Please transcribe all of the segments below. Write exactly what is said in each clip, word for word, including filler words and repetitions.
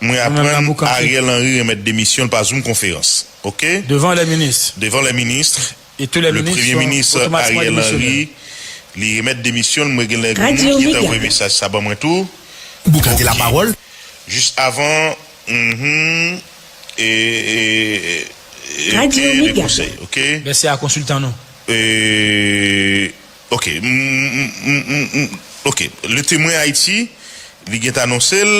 Mwen aprann Ariel Henry remèt demisyon l pa Zoom konferans. Oke? Devan lè minis. Devan lè minis. E tou lè minis. Le premye minis Ariel Henry, li remèt demisyon l. Mwen gen lè gen moun ki gentan voye mesaj sa ban mwen tou. Boukante lapawòl. Jis avan, mhm, e, e, e, oke, de konsèy, oke? Mèsi a konsiltan nou. E, oke, m, m, m, m, m, oke. Le Témoin Haïti, li gentan anonse l,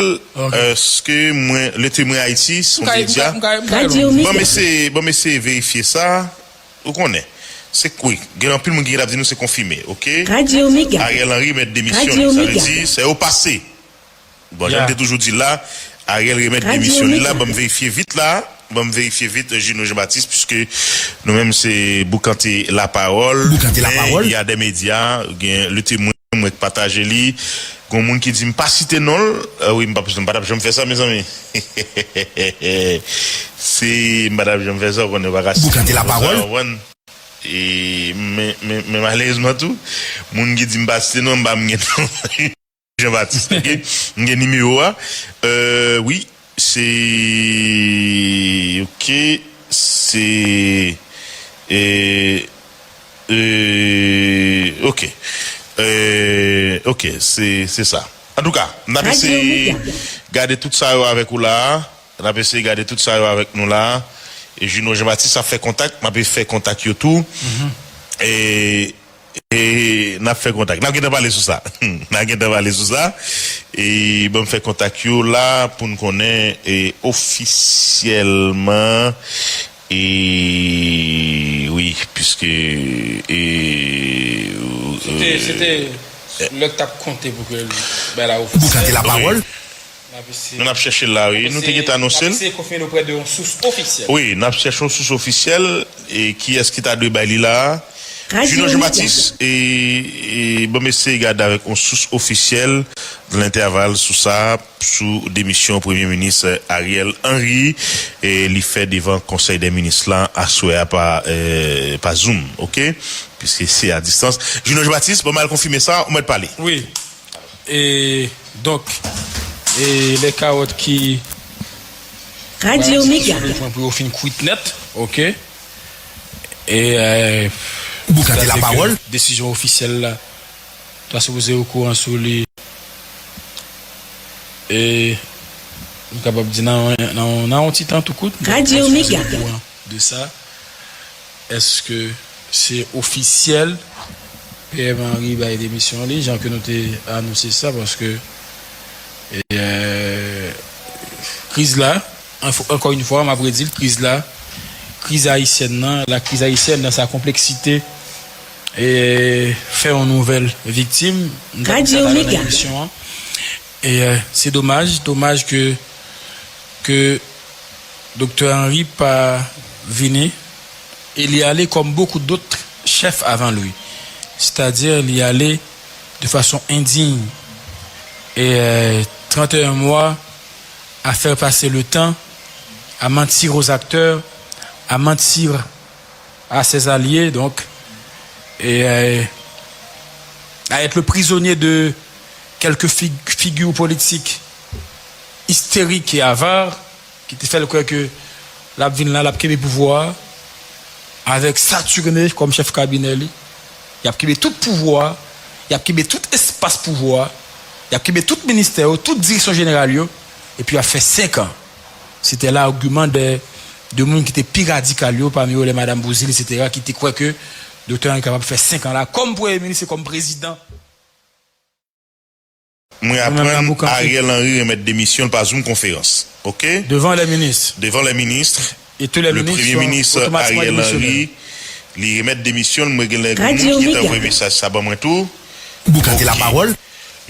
èske mwen, Le Témoin Haïti, se yon medya? Ban m eseye, ban m eseye verifye sa. Ou konnen. Se, wi, gen anpil moun ki gentan ap di nou se konfime, oke? Ariel Henry remèt demisyon li, sa vle di, se o pase. Bon, jan m te toujou di l la, Ariel remèt demisyon li la, ban m verifye vit la, ban m verifye vit, Juno Jean Baptiste, piske nou menm se boukante lapawòl, men y a de medya, gen Le Témoin, mwen k pataje li, gon moun ki di m pa site non l, euh, wi, m pa, m pa t ap janm fè sa, mezanmi. Si m pa t ap janm fè sa, ou konnen, ou pa ka site non konsa, ou konprann? E, men, men, men malerezman tou, moun ki di m pa site non, m pa m gen non. Jean Baptiste, oke? M gen nimewo a. Euh, wi, se, oke, se, e, e, oke. Euh, oke, se, se sa. Antouka, n ap eseye gade tout sa yo avèk ou la a. N ap eseye gade tout sa yo avèk nou la a. E Juno Jean Baptiste ap fè kontak, m ap fè kontak yo tou. E, e n ap fè kontak. N ap gentan pale sou sa. N ap gentan pale sou sa. E ban m fè kontak yo la pou n konnen, e, ofisyèlman. E wi, piske, e, se te, se te lè k t ap konte pou ke l bay la ofisyèl. Boukante lapawòl. N ap eseye, nou n ap chèche l la, wi. Nou te gentan anonse l. N ap eseye konfime l oprè de yon sous ofisyèl. Wi, n ap chèche yon sous ofisyèl. E kiyès ki ta dwe bay li la a? Juno Jean Baptiste, e, e ban m eseye gade avèk yon sous ofisyèl lentèval sou sa, sou demisyon Premye Minis Ariel Henry, e li fè devan Konsèy dè Minis la aswè a pa, e, pa Zoom, oke? Piske se a distans. Juno Jean Baptiste, ban m al konfime sa, ou mèt pale. Wi. E, donk, e, lè kawòt ki Radyo Mega. Sou le pwen pou yo fin kwit nèt, oke? E, e, boukante lapawòl. Desizyon ofisyèl la, ta sipoze okouran sou li. E, nou kapab di nan, nan, nan yon ti tan tou kout, Radyo Mega. Okouran de sa. Èske se ofisyèl P M Henry bay demisyon li, jan ke nou te anonse sa, paske, e, kriz la, anf-, ankò yon fwa, m ap redi l, kriz la, kriz ayisyèn nan, la crise haïtienne dans sa complexité, e, fè yon nouvèl viktim. Radyo Mega. E, e, se domaj, domaj ke, ke Doktè Henry pa vini, et il y allait comme beaucoup d'autres chefs avant lui. C'est-à-dire, il y allait de façon indigne. Et, euh, trente et un mois à faire passer le temps, à mentir aux acteurs, à mentir à ses alliés, donc, et, euh, à être le prisonnier de quelques fig-, figures politiques hystériques et avares, ki te fè l kwè ke l ap vin la, l ap kenbe pouvwa a, avèk Saturnin kòm chèf kabinè li. Y ap kenbe tout pouvwa a, y ap kenbe tout espas pouvwa a, y ap kenbe tout ministè yo, tout direksyon jeneral yo, epi y ap fè senk an. Se te lagiman de, de moun ki te pi radikal yo, pami yo lè Madanm Bouzile, etsetera, ki te kwè ke Doktè Henry kapab fè senk an la kòm premye minis e kòm prezidan. Mwen aprann Ariel Henry remèt demisyon l pa Zoom konferans. Oke? Devan lè minis. Devan lè minis. E tou lè minis, premye minis Ariel Henry, li remèt demisyon l. Mwen gen lè gen moun ki gentan voye mesaj sa ban mwen tou. Boukante lapawòl.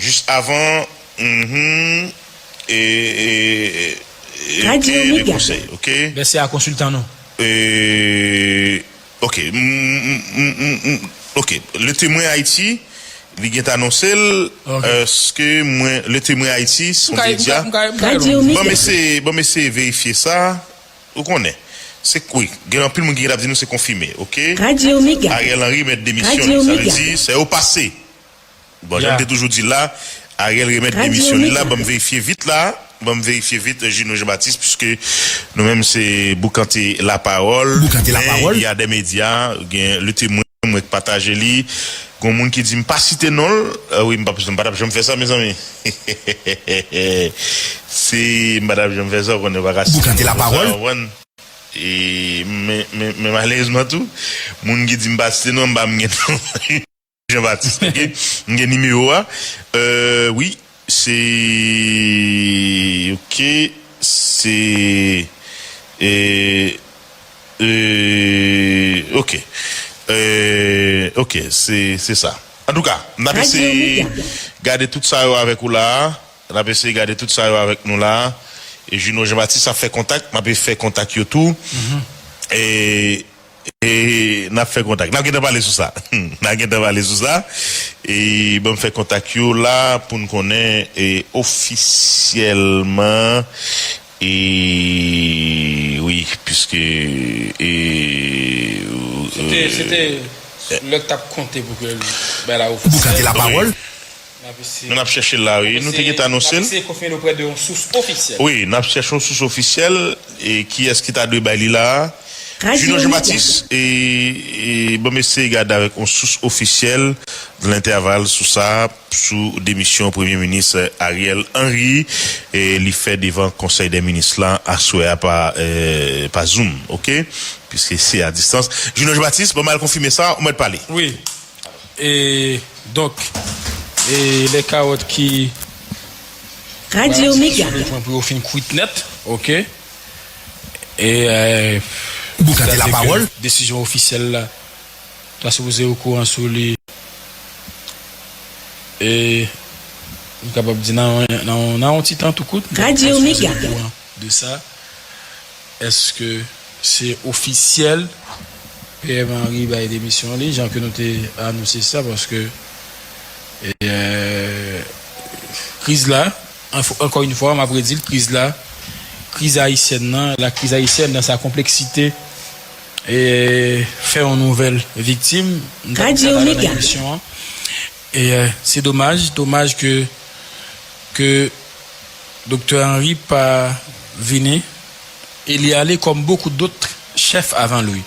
Jis avan, mhm, e, e, e, oke, de konsèy, oke? Mèsi a konsiltan nou. E, oke, m, m, m, m, m, oke. Le Témoin Haïti, li gentan anonse l, èske mwen, Le Témoin Haïti, se yon medya? Ban m eseye, ban m eseye verifye sa. Ou konnen. Se, wi, gen anpil moun ki gentan ap di nou se konfime, oke? Ariel Henry mèt demisyon li, sa vle di, se o pase. Bon, jan m te toujou di l la, Ariel remèt demisyon li la, ban m verifye vit la. Ban m verifye vit, Juno Jean Baptiste, piske nou menm se Boukante Lapawòl. Boukante Lapawòl. Men y a de medya, gen Le Témoin, mwen k pataje li. Gon moun ki di m pa site non l. Ah wi, m pa, m pa t ap janm fè sa, mezanmi. Si m pa t ap janm fè sa, ou konnen pa ka site non sa, ou konprann? E, men, men, men malerezman tou, moun ki di m pa site non, m pa m gen non. Jean Baptiste, ok? M gen nimewo a. Euh, wi, se, ok, se, e, e, ok. Euh, ok, se, se sa. Antouka, n ap eseye gade tout sa yo avèk ou la a. N ap eseye gade tout sa yo avèk nou la a. E Juno Jean Baptiste ap fè kontak, m ap fè kontak yo tou. E, e n ap fè kontak. N ap gentan pale sou sa. N ap gentan pale sou sa. E ban m fè kontak yo la pou n konnen e ofisyèlman. E wi, piske e, se te, se te lè k t ap konte pou ke l bay la ofisyèl. Boukante Lapawòl. N ap eseye, nou n ap chèche l la, wi. Nou te gentan anonse l. N ap eseye konfime l oprè de yon sous ofisyèl. Wi, n ap chèche yon sous ofisyèl. E kiyès ki ta dwe bay li la a? Juno Jean Baptiste, e, e, ban m eseye gade avèk yon sous ofisyèl, lentèval sou sa, sou demisyon Premye Minis Ariel Henry, e li fè devan Konsèy dè Minis la aswè a pa, e, pa Zoom, ok? Piske se a distans. Juno Jean Baptiste, ban m al konfime sa, ou mèt pale. Wi. E, donk, e, lè kawòt ki Radyo Mega. Pran pou yo fin kwit nèt, ok? E, e, Boukante Lapawòl. Desizyon ofisyèl la, ta sipoze okouran sou li. E, m kapab di nan, nan, nan yon ti tan tou kout, Radyo Mega. Ta sipoze okouran de sa. Èske se ofisyèl? P M Henry bay demisyon li, jan ke nou te anonse sa, paske, e, kriz la, anf-, ankò yon fwa, m ap redi l, kriz la, kriz ayisyèn nan, la crise haïtienne dans sa complexité, e, fè yon nouvèl viktim. Radyo Mega. Nan emisyon an. E, e, se domaj, domaj ke, ke Doktè Henry pa vini, e li ale comme beaucoup d'autres chefs avant lui.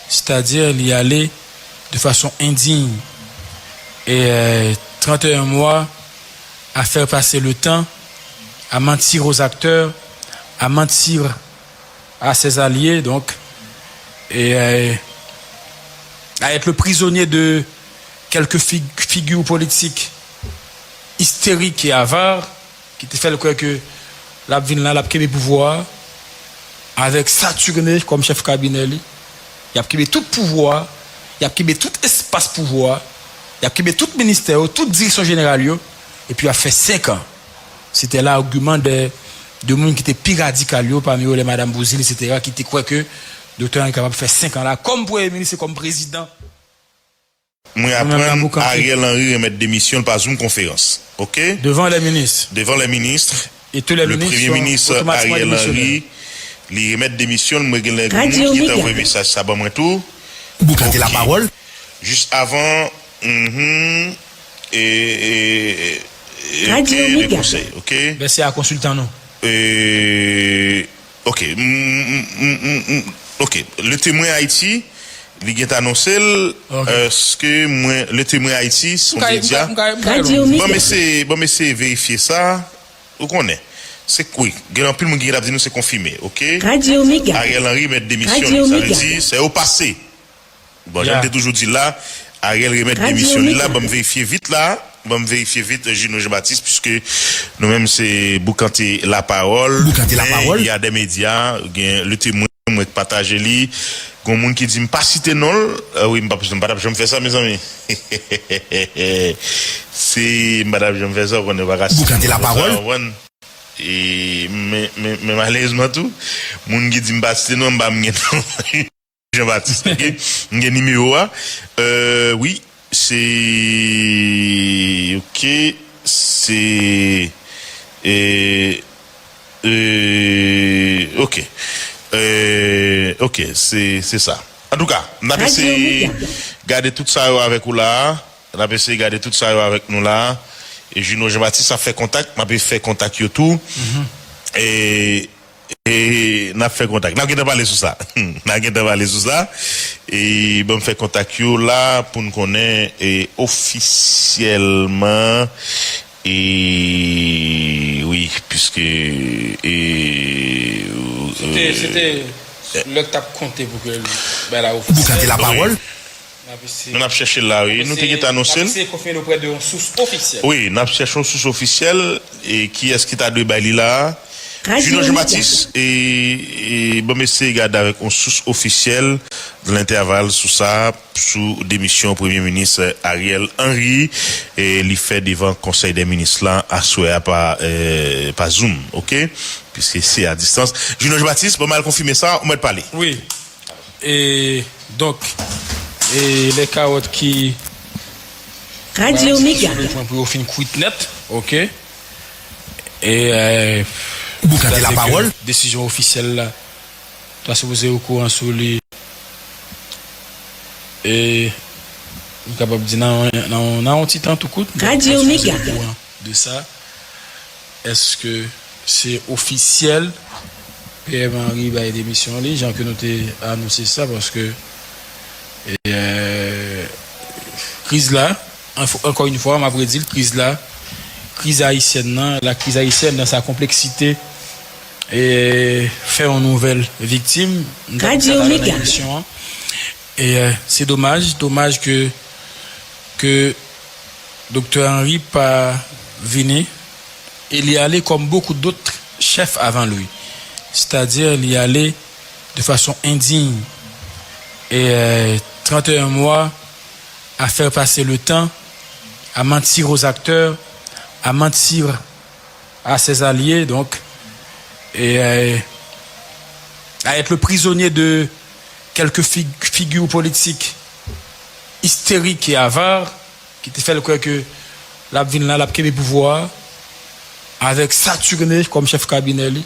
C'est-à-dire, li ale de façon indigne. Et, euh, trente et un mois à faire passer le temps, à mentir aux acteurs, à mentir à ses alliés, donc, et, euh, à être le prisonnier de quelques fig-, figures politiques hystériques et avares, ki te fè l kwè ke l ap vin la, l ap kenbe pouvwa a, avèk Saturne kòm chèf kabinè li. Y ap kenbe tout pouvwa a, y ap kenbe tout espas pouvwa a, y ap kenbe tout ministè yo, tout direksyon jeneral yo, epi y ap fè senk an. Se te lagiman de, de moun ki te pi radikal yo, pami yo lè Madanm Bouzile, etsetera, ki te kwè ke Doktè Henry kapab fè senk an la kòm premye minis e kòm prezidan. Mwen aprann Ariel Henry remèt demisyon l pa Zoom konferans. Ok? Devant les ministres. Devant les ministres. Et tous les ministres sont automatiquement démissionnaires. Le premye minis Ariel Henry, li remèt demisyon l. Mwen gen lè gen moun ki te anvoye mesaj sa ban mwen tou. Boukante lapawòl. Jis avan, mhm, e, e, e, ok, le konsèy, ok? Mèsi a konsiltan nou. E, Ok. Mm, mm, mm, mm, mm. Ok. Le Témoin Haïti, li gentan anonse l. Ok. Èske mwen, Le Témoin Haïti, se yon medya. Ban m eseye, ban m eseye verifye sa. Ou konnen. Se, wi, gen anpil moun ki gentan ap di nou se konfime, ok? Radyo Mega. Ariel Henry met demisyon li. Sa vle di, se yo pase. Bon, jan m te toujou di l la, Ariel remèt demisyon li la, ban m verifye vit la, ban m verifye vit, Juno Jean Baptiste, piske nou menm se Boukante Lapawòl. Boukante Lapawòl. Men y a de medya, gen Le Témoin, mwen k pataje li. Gon moun ki di m pa site non l. Ah wi, m pa, m pa t ap janm fè sa, mezanmi. Si m pa t ap janm fè sa, ou konnen pa ka site non l konsa, ou konprann? E, men, men, men malerezman tou, moun ki di m pa site non, m pa m gen non. Jean Baptiste, ok? M gen nimewo a. Euh, wi, se, ok, se, e, e, ok. E, ok, se, se sa. Antouka, n ap eseye gade tout sa yo avèk ou la a. N ap eseye gade tout sa yo avèk nou la a. E Juno Jean Baptiste ap fè kontak, m ap fè kontak yo tou. E, e n ap fè kontak. N ap gentan pale sou sa. N ap gentan pale sou sa. E ban m fè kontak yo la pou n konnen e ofisyèlman. E wi, piske e Se te, se te lè k t ap konte pou ke l bay la ofisyèl. Boukan de lapawòl. Nou n ap chèche l la, wi. Nou te gentan anonse l. Wi, n ap chèche yon sous ofisyèl. E kiyès ki ta dwe bay li la a? Juno Jean Baptiste, e, e, ban m eseye gade avèk yon sous ofisyèl nan entèval sou sa, sou demisyon Premye Minis Ariel Henry, e li fè devan Konsèy dè Minis la aswè a pa, e, pa Zoom, oke? Piske se a distans. Juno Jean Baptiste, ban m al konfime sa, ou mèt pale. Wi. E, donk, e, lè kawòt ki. Radyo Mega. Sou le pwen pou yo fin kwit nèt, oke? E, e, Boukan de lapawòl. Desizyon ofisyèl la, ta sipoze okouran sou li. E, m kapab di nan, nan, nan yon ti tan tou kout. Radyo Mega. De sa, èske se ofisyèl? P M Henry bay demisyon li, jan ke nou te anonse sa, paske, e, kriz la, ankò yon fwa, m ap redi l, kriz la, kriz ayisyèn nan, la crise haïtienne dans sa complexité, e fè yon nouvèl viktim. Radyo Mega. E se domaj, domaj ke, ke Doktè Henry pa vini, e li ale comme beaucoup d'autres chefs avant lui. C'est-à-dire, li ale de façon indigne. Et euh, trente et un mois à faire passer le temps, à mentir aux acteurs, à mentir à ses alliés, donc, et euh, à être le prisonnier de quelques fig figures politiques hystériques et avares, ki te fè l kwè ke l ap vin la, l ap kenbe pouvwa a, avèk Saturne kòm chèf kabinè li.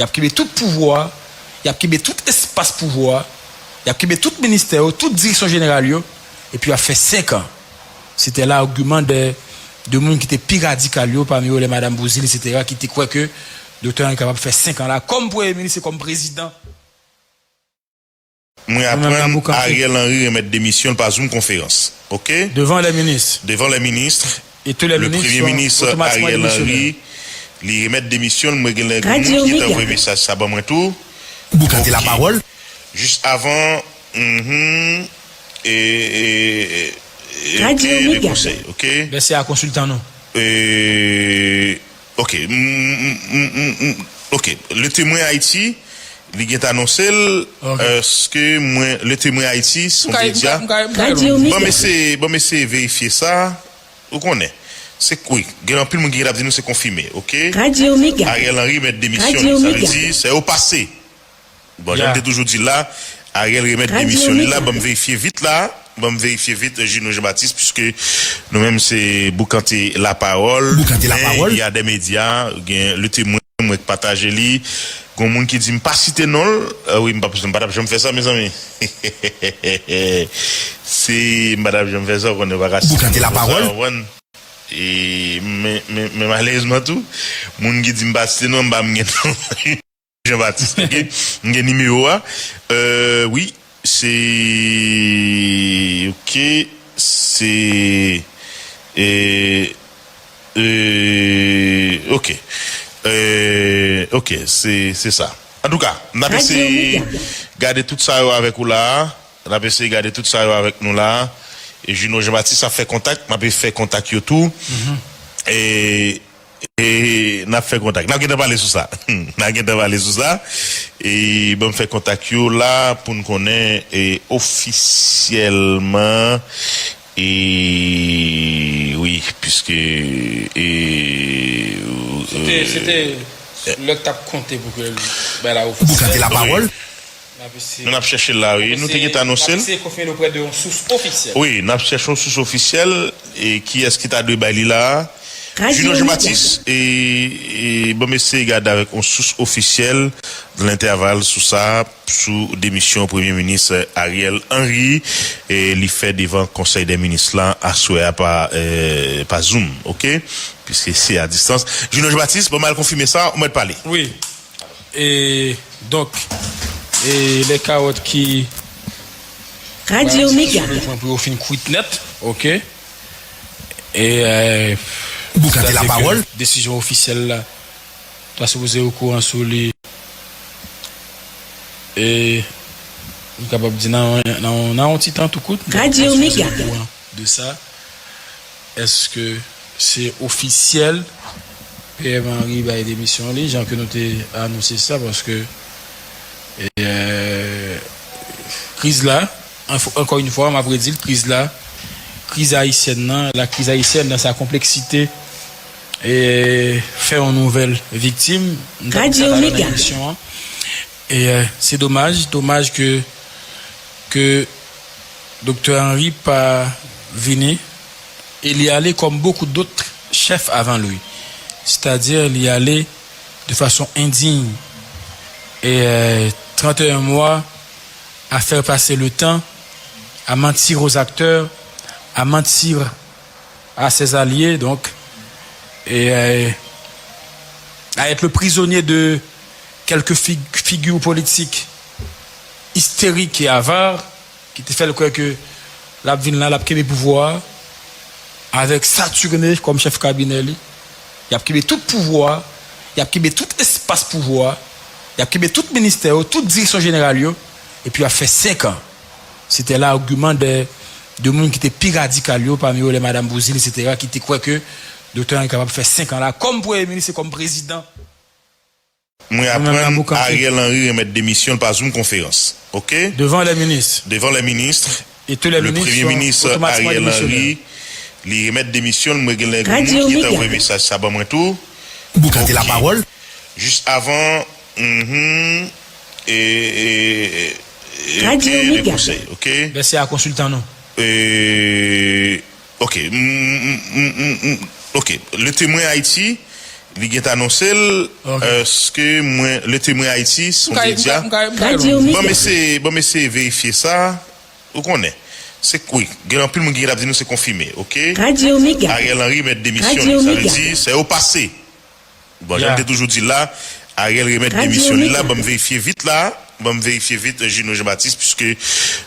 Y ap kenbe tout pouvwa a, y ap kenbe tout espas pouvwa a, y ap kenbe tout ministè yo, tout direksyon jeneral yo, epi y ap fè senk an. Se te lagiman de, de moun ki te pi radikal yo, pami yo lè Madanm Bouzile, etsetera, ki te kwè ke Doktè Henry kapab fè senk an la kòm premye minis e kòm prezidan. Mwen aprann Ariel Henry remèt demisyon l pa Zoom konferans. Oke? Devan lè minis. Devan lè minis. E tou lè minis. Le premye minis Ariel Henry, li remèt demisyon l. Mwen gen lè gen moun ki te anvoye mesaj sa ban mwen tou. Boukan de lapawòl. Jis avan, mhm, e, e, e, oke, de konsèy, oke? Mèsi a konsiltan nou. E, Ok. M, m, m, m, m, ok. Le Témoin Haïti, li gentan anonse l. Ok. Èske mwen, Le Témoin Haïti, se yon medya. Ban m eseye, ban m eseye verifye sa. Ou konnen. Se, wi, gen anpil moun ki gentan ap di nou se konfime, ok? Radyo Mega. Ariel Henry met demisyon li. Sa vle di, se o pase. Bon, jan m te toujou di l la, Ariel remèt demisyon li la. Ban m verifye vit la. Ban m verifye vit, Juno Jean Baptiste, piske nou menm se boukante lapawòl. Boukante lapawòl. Men y a de medya, gen Le Témoin, mwen k pataje li. Gon moun ki di m pa site non l. Ah wi, m pa, m pa t ap janm fè sa, mezanmi. Se, m pa t ap janm fè sa, ou konnen, ou pa ka site non. Boukante lapawòl. E, men, men, men malerezman tou, moun ki di m pa site non, m pa m gen non. Jean Baptiste, ok? M gen nimewo a. Euh, wi, se, ok, se, e, e, ok. E, ok, se, se sa. Antouka, n ap eseye gade tout sa yo avèk ou la a. N ap eseye gade tout sa yo avèk nou la a. E Juno Jean Baptiste ap fè kontak, m ap fè kontak yo tou. E E n ap fè kontak. N ap gentan pale sou sa. N ap gentan pale sou sa. E ban m fè kontak yo la pou n konnen e ofisyèlman. E wi, piske e. Se te, se te lè k t ap konte pou ke l bay la ofisyèl. Boukante lapawòl. Nou n ap chèche l la, wi. Nou te gentan anonse l. Wi, n ap chèche yon sous ofisyèl. E kiyès ki ta dwe bay li la a? Juno Jean Baptiste, e, e, bon, m eseye gade avèk yon sous ofisyèl nan entèval sou sa, sou demisyon Premye Minis Ariel Henry, e li fè devan Konsèy dè Minis la aswè a pa, e, pa Zoom, oke? Piske se a distans. Juno Jean Baptiste, bon, m al konfime sa, ou mèt pale. Wi. E, donk, e, lè kawòt ki Radio Mega. Pran pou yo fin kwit nèt, oke? E, e, Boukante la pawòl. Desizyon ofisyèl la, ta sipoze okouran sou li. E, nou kapab di nan, nan, nan yon ti tan tou kout, Radio Mega. Okouran de sa. Èske se ofisyèl? P M Henry bay demisyon li, jan ke nou te anonse sa, paske, e, kriz la, anf-, ankò yon fwa, m ap redi l, kriz la, kriz ayisyèn nan, la crise haïtienne dans sa complexité, e fè yon nouvèl viktim. Radio Mega. Emisyon an. E, e, se domaj, domaj ke, ke Doktè Henry pa vini, e li ale comme beaucoup d'autres chefs avant lui. C'est-à-dire, li ale de façon indigne. Et, euh, trente et un mois à faire passer le temps, à mentir aux acteurs, à mentir à ses alliés, donc, et, euh, à être le prisonnier de quelques fig-, figures politiques hystériques et avares, ki te fè l kwè ke l ap vin la, l ap kenbe pouvwa a, avèk Saturne kòm chèf kabinè li. Y ap kenbe tout pouvwa a, y ap kenbe tout espas pouvwa a, y ap kenbe tout ministè yo, tout direksyon jeneral yo, epi y ap fè senk an. Se te lagiman de, de moun ki te pi radikal yo, pami yo lè Madan Bouzid, etsetera, ki te kwè ke Doktè Henry kapab fè senk an la kòm premye minis e kòm prezidan. Mwen aprann Ariel Henry remèt demisyon l pa Zoom konferans. Oke? Devant les ministres. Devant les ministres. Et tous les ministres sont automatiquement démissionnés. Le premye minis Ariel Henry, li remèt demisyon l, mwen gen lè gen moun ki gentan voye mesaj sa ban mwen tou. Boukante la pawòl. Jis avan, mhm, e, e, e, Radio Mega. Oke, le konsèy, oke? Mèsi a konsiltan nou. E, oke, mm, mm, mm, mm, mm, oke. Le Témoin Haïti, li gentan anonse l, èske mwen, Le Témoin Haïti, se yon medya. Radio Mega. Ban m eseye, ban m eseye verifye sa, ou konnen. Se, wi, gen anpil moun ki gentan ap di nou se konfime, oke? Radio Mega. Ariel Henry met demisyon li, sa vle di, se yo pase. Bon, jan m te toujou di l la, Ariel remèt demisyon li la, ban m verifye vit la, ban m verifye vit, Juno Jean Baptiste, piske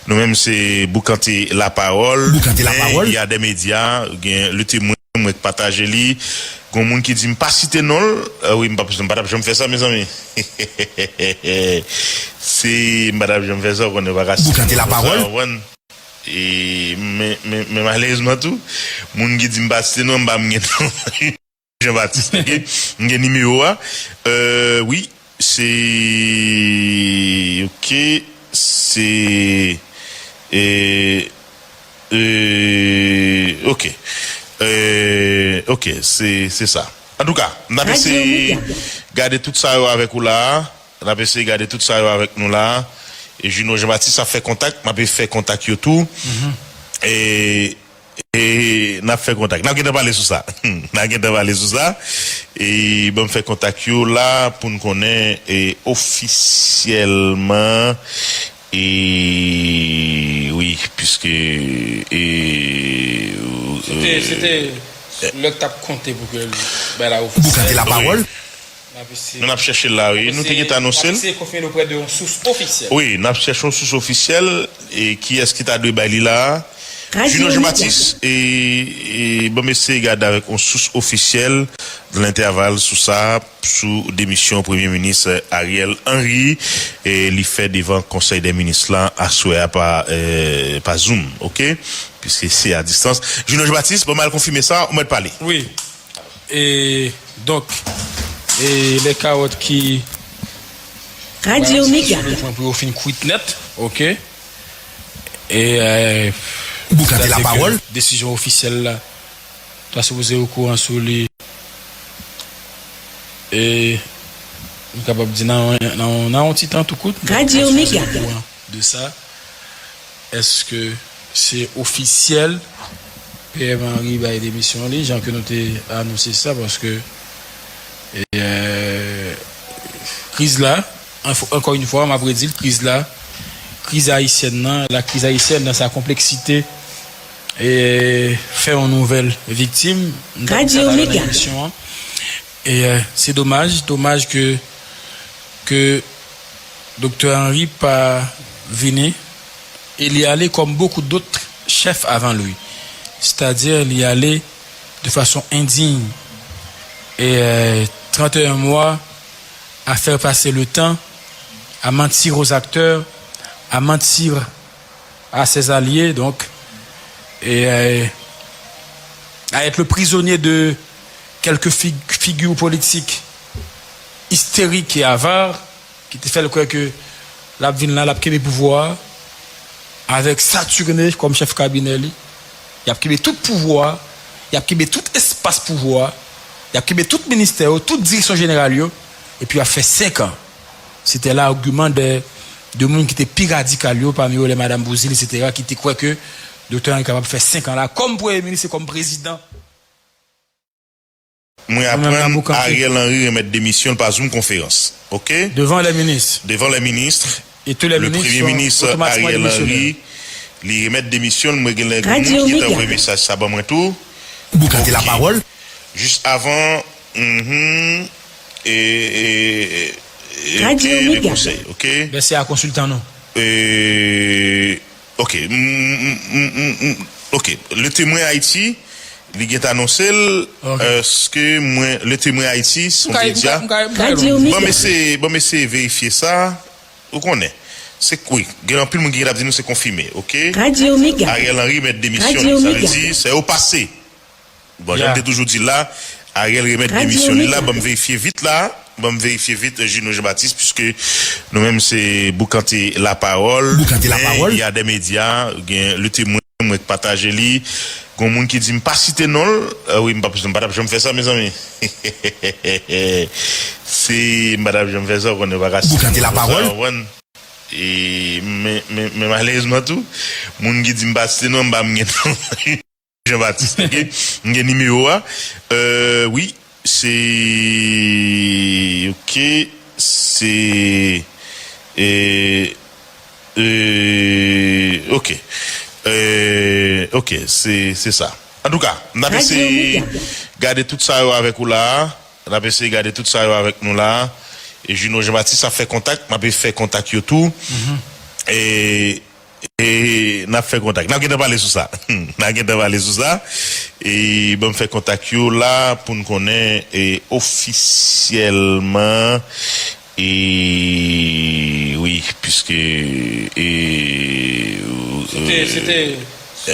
nou menm se Boukante la pawòl, Boukante la pawòl. Men y a des médias, gen Le Témoin, mwen k pataje li, gon moun ki di m pa site non l, euh, wi, m pa, m pa t ap janm fè sa, mezanmi. Se, m pa t ap janm fè sa, ou konnen, pa ka site non l konsa, ou konprann? E, men, men, men malerezman tou, moun ki di m pa site non, m pa m gen non. Jean Baptiste, oke? M gen nimewo a. Euh, wi, se, oke, se, e, e, oke. E, oke, se, se sa. Antouka, n ap eseye gade tout sa yo avèk ou la a. N ap eseye gade tout sa yo avèk nou la a. E Juno Jean Baptiste ap fè kontak, m ap fè kontak yo tou. E E n ap fè kontak. N ap gentan pale sou sa. N ap gentan pale sou sa. E ban m fè kontak yo la pou n konnen, e, ofisyèlman. E wi, piske, e, se te, se te lè k t ap konte pou ke l bay la ofisyèl. Boukante la pawòl. N ap eseye, nou, n ap chèche l la, wi. Nou te gentan anonse l. N ap eseye konfime l oprè de yon sous ofisyèl. Wi, n ap chèche yon sous ofisyèl. E kiyès ki ta dwe bay li la a? Juno Jean Baptiste, e, e, ban m eseye gade avèk yon sous ofisyèl nan entèval sou sa, sou demisyon Premye Minis Ariel Henry, e li fè devan Konsèy dè Minis la aswè a pa, e, pa Zoom, oke? Piske se a distans. Juno Jean Baptiste, ban m al konfime sa, ou mèt pale. Wi. E, donk, e, lè kawòt ki Radio Mega. Pran pou yo fin kwit nèt, oke? E, e, Boukante la pawòl. Desizyon ofisyèl la, ta sipoze okouran sou li. E, nou kapab di nan, nan, nan yon ti tan tou kout. Radio Mega. Okouran de sa. Èske se ofisyèl? P M Henry bay demisyon li, jan ke nou te anonse sa, paske, e, kriz la, anf-, ankò yon fwa, m ap redi l, kriz la, kriz ayisyèn nan, la crise haïtienne dans sa complexité, e, fè yon nouvèl viktim. M t ap di sa talè nan emisyon an. E, e, se domaj, domaj ke, ke Doktè Henry pa vini, e li ale comme beaucoup d'autres chefs avant lui. C'est-à-dire, li ale de façon indigne. Et, euh, trente et un mois à faire passer le temps, à mentir aux acteurs, à mentir à ses alliés, donc, et, euh, à être le prisonnier de quelques fig-, figures politiques hystériques et avares, ki te fè l kwè ke l ap vin la, l ap kenbe pouvwa a, avèk Saturne kòm chèf kabinè li. Y ap kenbe tout pouvwa a, y ap kenbe tout espas pouvwa a, y ap kenbe tout ministè yo, tout direksyon jeneral yo, epi y ap fè senk an. Se te lagiman de, de moun ki te pi radikal yo, pami yo lè Madam Bouzile, etsetera, ki te kwè ke Doktè Henry kapab fè senk an la kòm premye minis e kòm prezidan. Mwen aprann Ariel Henry remèt demisyon l pa Zoom konferans. Oke? Devan lè minis. Devan lè minis. E tou lè minis. Le premye minis Ariel Henry, li remèt demisyon l. Mwen gen lè gen moun ki te anvoye mesaj sa ban mwen tou. Boukante lapawòl. Jis avan, mhm, e, e, e, oke, de konsèy, oke? Mèsi a konsiltan nou. E, Ok. M, m, m, m, m, ok. Le Témoin Haïti, li gentan anonse l. Ok. Èske mwen, Le Témoin Haïti, se yon medya. Ban m eseye, ban m eseye verifye sa. Ou konnen. Se, wi, gen anpil moun ki gentan ap di nou se konfime, ok? Ariel Henry met demisyon li, sa vle di, se o pase. Bon, jan m te toujou di l la, Ariel remèt demisyon li la, ban m verifye vit la, ban m verifye vit, Juno Jean Baptiste, piske nou menm se Boukante Lapawòl, Boukante Lapawòl, men y a de medya, gen Le Témoin, mwen k pataje li, gon moun ki di m pa site non l, euh, wi, m pa, m pa t ap janm fè sa, mezanmi. Se, m pa t ap janm fè sa, ou konnen, pa ka site non l konsa, ou konprann? E, men, men, men malerezman tou, moun ki di m pa site non, m pa m gen non. Jean Baptiste, ok? M gen nimewo a. Euh, wi, se, ok, se, e, e, ok. E, ok, se, se sa. Antouka, n ap eseye gade tout sa yo avèk ou la a. N ap eseye gade tout sa yo avèk nou la a. E Juno Jean Baptiste ap fè kontak, m ap fè kontak yo tou. E E n ap fè kontak. N ap gentan pale sou sa. N ap gentan pale sou sa. E ban m fè kontak yo la pou n konnen e ofisyèlman. E wi, piske e, se te, se te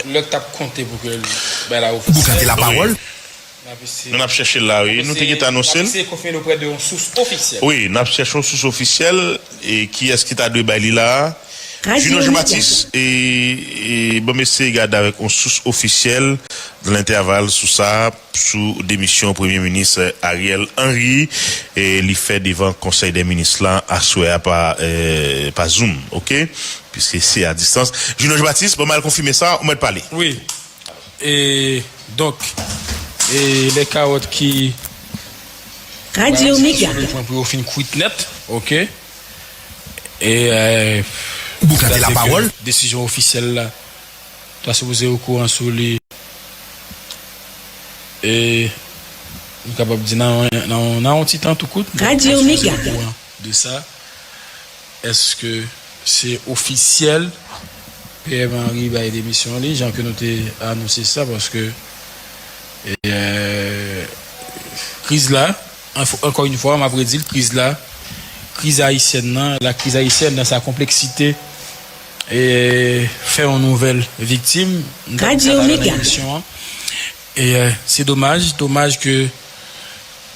lè k t ap konte pou ke l bay la ofisyèl. Boukante lapawòl. N ap eseye. Nou n ap chèche l la, wi. Nou te gentan anonse l. N ap eseye konfime l oprè de yon sous ofisyèl. Wi, n ap chèche yon sous ofisyèl. E kiyès ki ta dwe bay li la a? Juno Jean Baptiste, e, e ban m eseye gade avèk yon sous ofisyèl nan entèval sou sa, sou demisyon Premye Minis Ariel Henry, e li fè devan Konsèy dè Minis la aswè a pa, e, pa Zoom, ok? Piske se a distans. Juno Jean Baptiste, ban m al konfime sa, ou mèt pale. Wi. E, donk, e, lè kawòt ki Radyo Mega. Pwen pou yo fin kwit nèt, ok? E, e, Boukante lapawòl. Desizyon ofisyèl la, ta sipoze okouran sou li. E, nou kapab di nan, nan, nan yon ti tan tou kout, Radyo Mega. Okouran de sa. Èske se ofisyèl? P M Henry bay demisyon li, jan ke nou te anonse sa, paske, e, kriz la, anf-, ankò yon fwa, m ap redi l, kriz la, kriz ayisyèn nan, la crise haïtienne dans sa complexité, e, fè yon nouvèl viktim. M t ap di sa talè nan emisyon an. E, e, se domaj, domaj ke,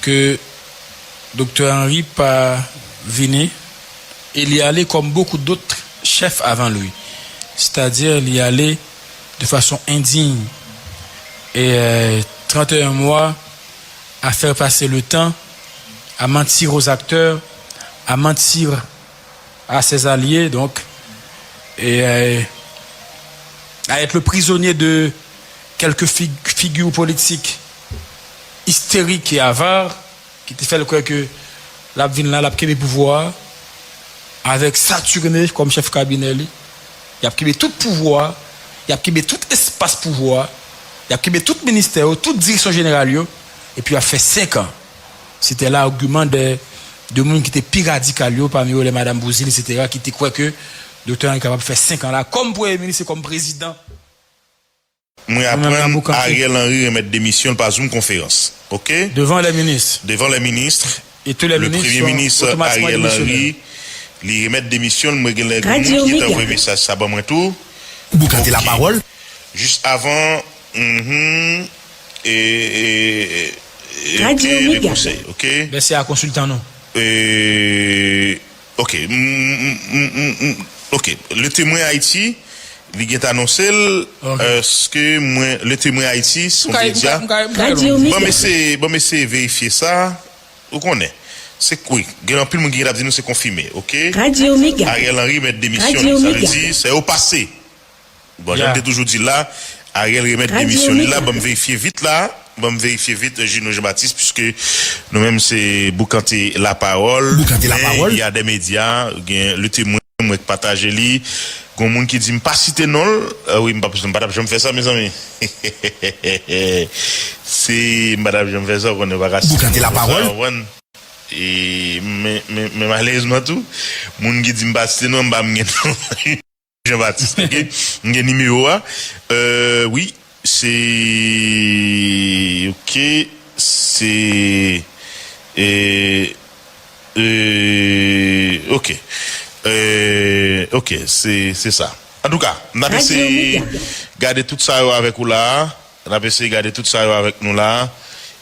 ke Doktè Henry pa vini, e li ale comme beaucoup d'autres chefs avant lui. C'est-à-dire, li ale de façon indigne. Et, euh, trente et un mois à faire passer le temps, à mentir aux acteurs, à mentir à ses alliés, donc, et, euh, à être le prisonnier de kèlke fig- figi politik isterik e avare ki te fè l kwè ke l ap vin la, l ap kenbe pouvwa a, avèk Saturnin kòm chèf kabinè li, y ap kenbe tout pouvwa a, y ap kenbe tout espas pouvwa a, y ap kenbe tout ministè yo, tout direksyon jeneral yo, epi y ap fè senk an. Se te lagiman de, de moun ki te pi radikal yo, pami yo lè Madanm Bouzil, etsetera, ki te kwè ke Doktè Henry kapab fè senk an la kòm premye minis e kòm prezidan. Mwen aprann Ariel Henry remèt demisyon l pa Zoom konferans. Oke? Devan lè minis. Devan lè minis. E tou lè minis. Le premye minis Ariel Henry, li remèt demisyon l. Mwen gen lè gen moun ki gentan voye mesaj sa ban mwen tou. Boukante lapawòl. Jis avan, mhm, e, e, e, e, oke, le konsèy, oke? Bèse a konsiltan nou. E, oke, m, m, m, m, m, oke. Le Temwen Ayiti, li gentan anonse l. Èske mwen, Le Temwen Ayiti, se yon medya. Ban m eseye, ban m eseye verifye sa. Ou konnen. Se, wi, gen anpil moun ki gentan ap di nou se konfime, oke? Ariel Henry met demisyon li, sa vle di, se yo pase. Bon, jan m te toujou di la, Ariel remèt demisyon li la, ban m verifye vit la, ban m verifye vit, Juno Jean Baptiste, piske nou menm se boukante lapawòl, men y a de medya, gen Le Temwen, mwen k pataje li, gon moun ki di m pa site non l, wi, m pa, m pa t ap janm fè sa, mezanmi. Se, m pa t ap janm fè sa, ou konnen, ou pa ka site non konsa, ou konprann? E, men, men, men malerezman tou, moun ki di m pa site non, m pa m gen non. Jean Baptiste, oke? M gen nimewo a. Euh, wi, se, oke, se, e, e, oke. Euh, oke, se, se sa. Antouka, n ap eseye gade tout sa yo avèk ou la a. N ap eseye gade tout sa yo avèk nou la a.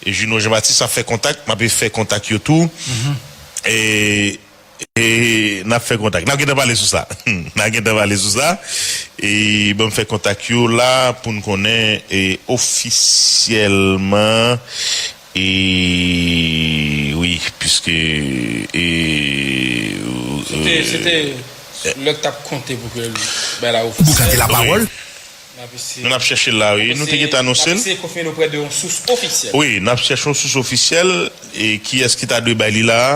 E Juno Jean Baptiste ap fè kontak, m ap fè kontak yo tou. E E n ap fè kontak. N ap gentan pale sou sa. N ap gentan pale sou sa. E ban m fè kontak yo la pou n konnen e ofisyèlman. E wi, piske e. Se te, se te lè k t ap konte pou ke bay la ofisyèl. Boukante lapawòl. N ap eseye. Nou n ap chèche l la, wi. Nou te gentan anonse l. N ap eseye konfime l oprè de yon sous ofisyèl. Wi, n ap chèche yon sous ofisyèl. E kiyès ki ta dwe bay li la a?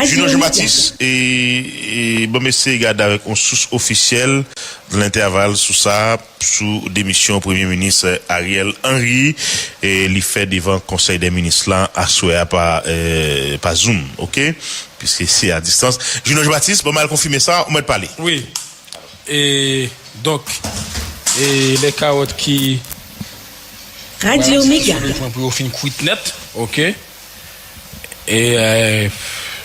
Juno Jean Baptiste, e, e, ban m eseye gade avèk yon sous ofisyèl nan entèval sou sa, sou demisyon Premye Minis Ariel Henry, e li fè devan Konsèy dè Minis la aswè a pa, e, pa Zoom, oke? Piske se a distans. Juno Jean Baptiste, ban m al konfime sa, ou mèt pale. Wi. E, donk, e, lè kawòt ki Radyo Mega. Sou le pwen pou yo fin kwit nèt, oke? E, e,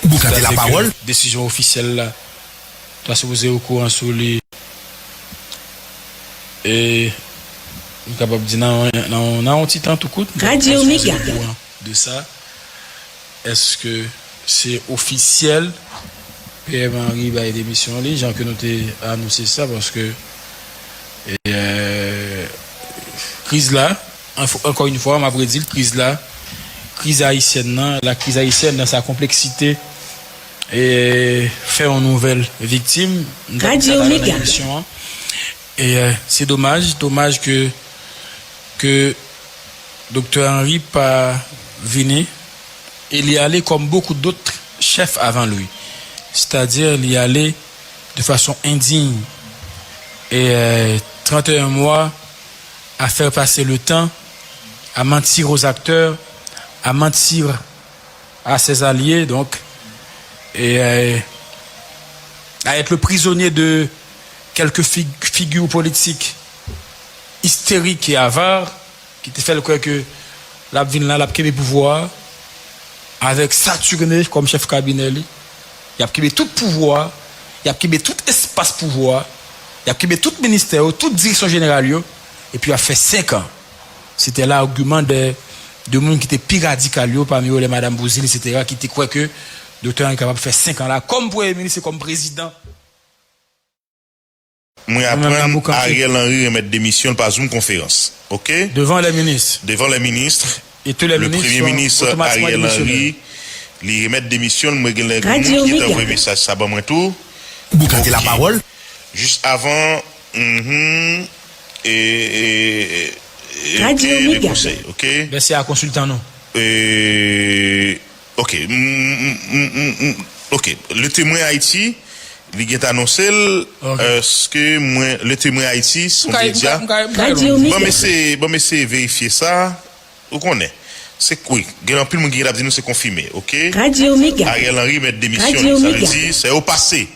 boukante lapawòl. Desizyon ofisyèl la, ta sipoze okouran sou li. E, m kapab di nan, nan, nan yon ti tan tou kout, Radyo Mega. Okouran de sa. Èske se ofisyèl P M Henry bay demisyon li, jan ke nou te anonse sa, paske, e, kriz la, anf-, ankò yon fwa, m ap redi l, kriz la, kriz ayisyèn nan, la crise haïtienne dans sa complexité, e, fè yon nouvèl viktim, m t ap di sa talè nan emisyon an. E, e, se domaj, domaj ke, ke Doktè Henry pa vini e li ale comme beaucoup d'autres chefs avant lui. C'est-à-dire, li ale de façon indigne. Et, euh, trente et un mois à faire passer le temps à mentir aux acteurs, à mentir à ses alliés, donc, et, euh, à être le prisonnier de quelques fig- figures politiques hystériques et avares, ki te fè l kwè ke l ap vin la, l ap kenbe pouvwa a, avèk Saturnin kòm chèf kabinè li. Y ap kenbe tout pouvwa a, y ap kenbe tout espas pouvwa a, y ap kenbe tout ministè yo, tout direksyon jeneral yo, epi y ap fè senk an. Se te lagiman de, de moun ki te pi radikal yo, pami yo lè Madanm Bouzil, etsetera, ki te kwè ke Doktè Henry kapab fè senk an la kòm premye minis e kòm prezidan. Mwen aprann Ariel Henry remèt demisyon l pa Zoom konferans. Oke? Devan lè minis. Devan lè minis. E tou lè minis. Le premye minis Ariel Henry, li remèt demisyon l. Mwen gen lè gen moun ki te voye mesaj sa ban mwen tou. Boukante lapawòl. Jis avan, mhm, e, e, e, e, ok, Radio le Mega. Konsèy, ok? Mèsi a konsiltan nou. E, ok. Mm, mm, mm, mm, mm. Ok. Le Témoin Haïti, li gentan anonse l. Ok. Èske mwen, Le Témoin Haïti, se yon medya? M ka, m ka, m ka, m ka Radio Mega. Ban m eseye, ban m eseye verifye sa. Ou konnen. Se, wi, gen anpil moun ki gentan ap di nou se konfime, ok? Radio Mega. Ariel Henry mèt demisyon li, sa vle di, se o pase.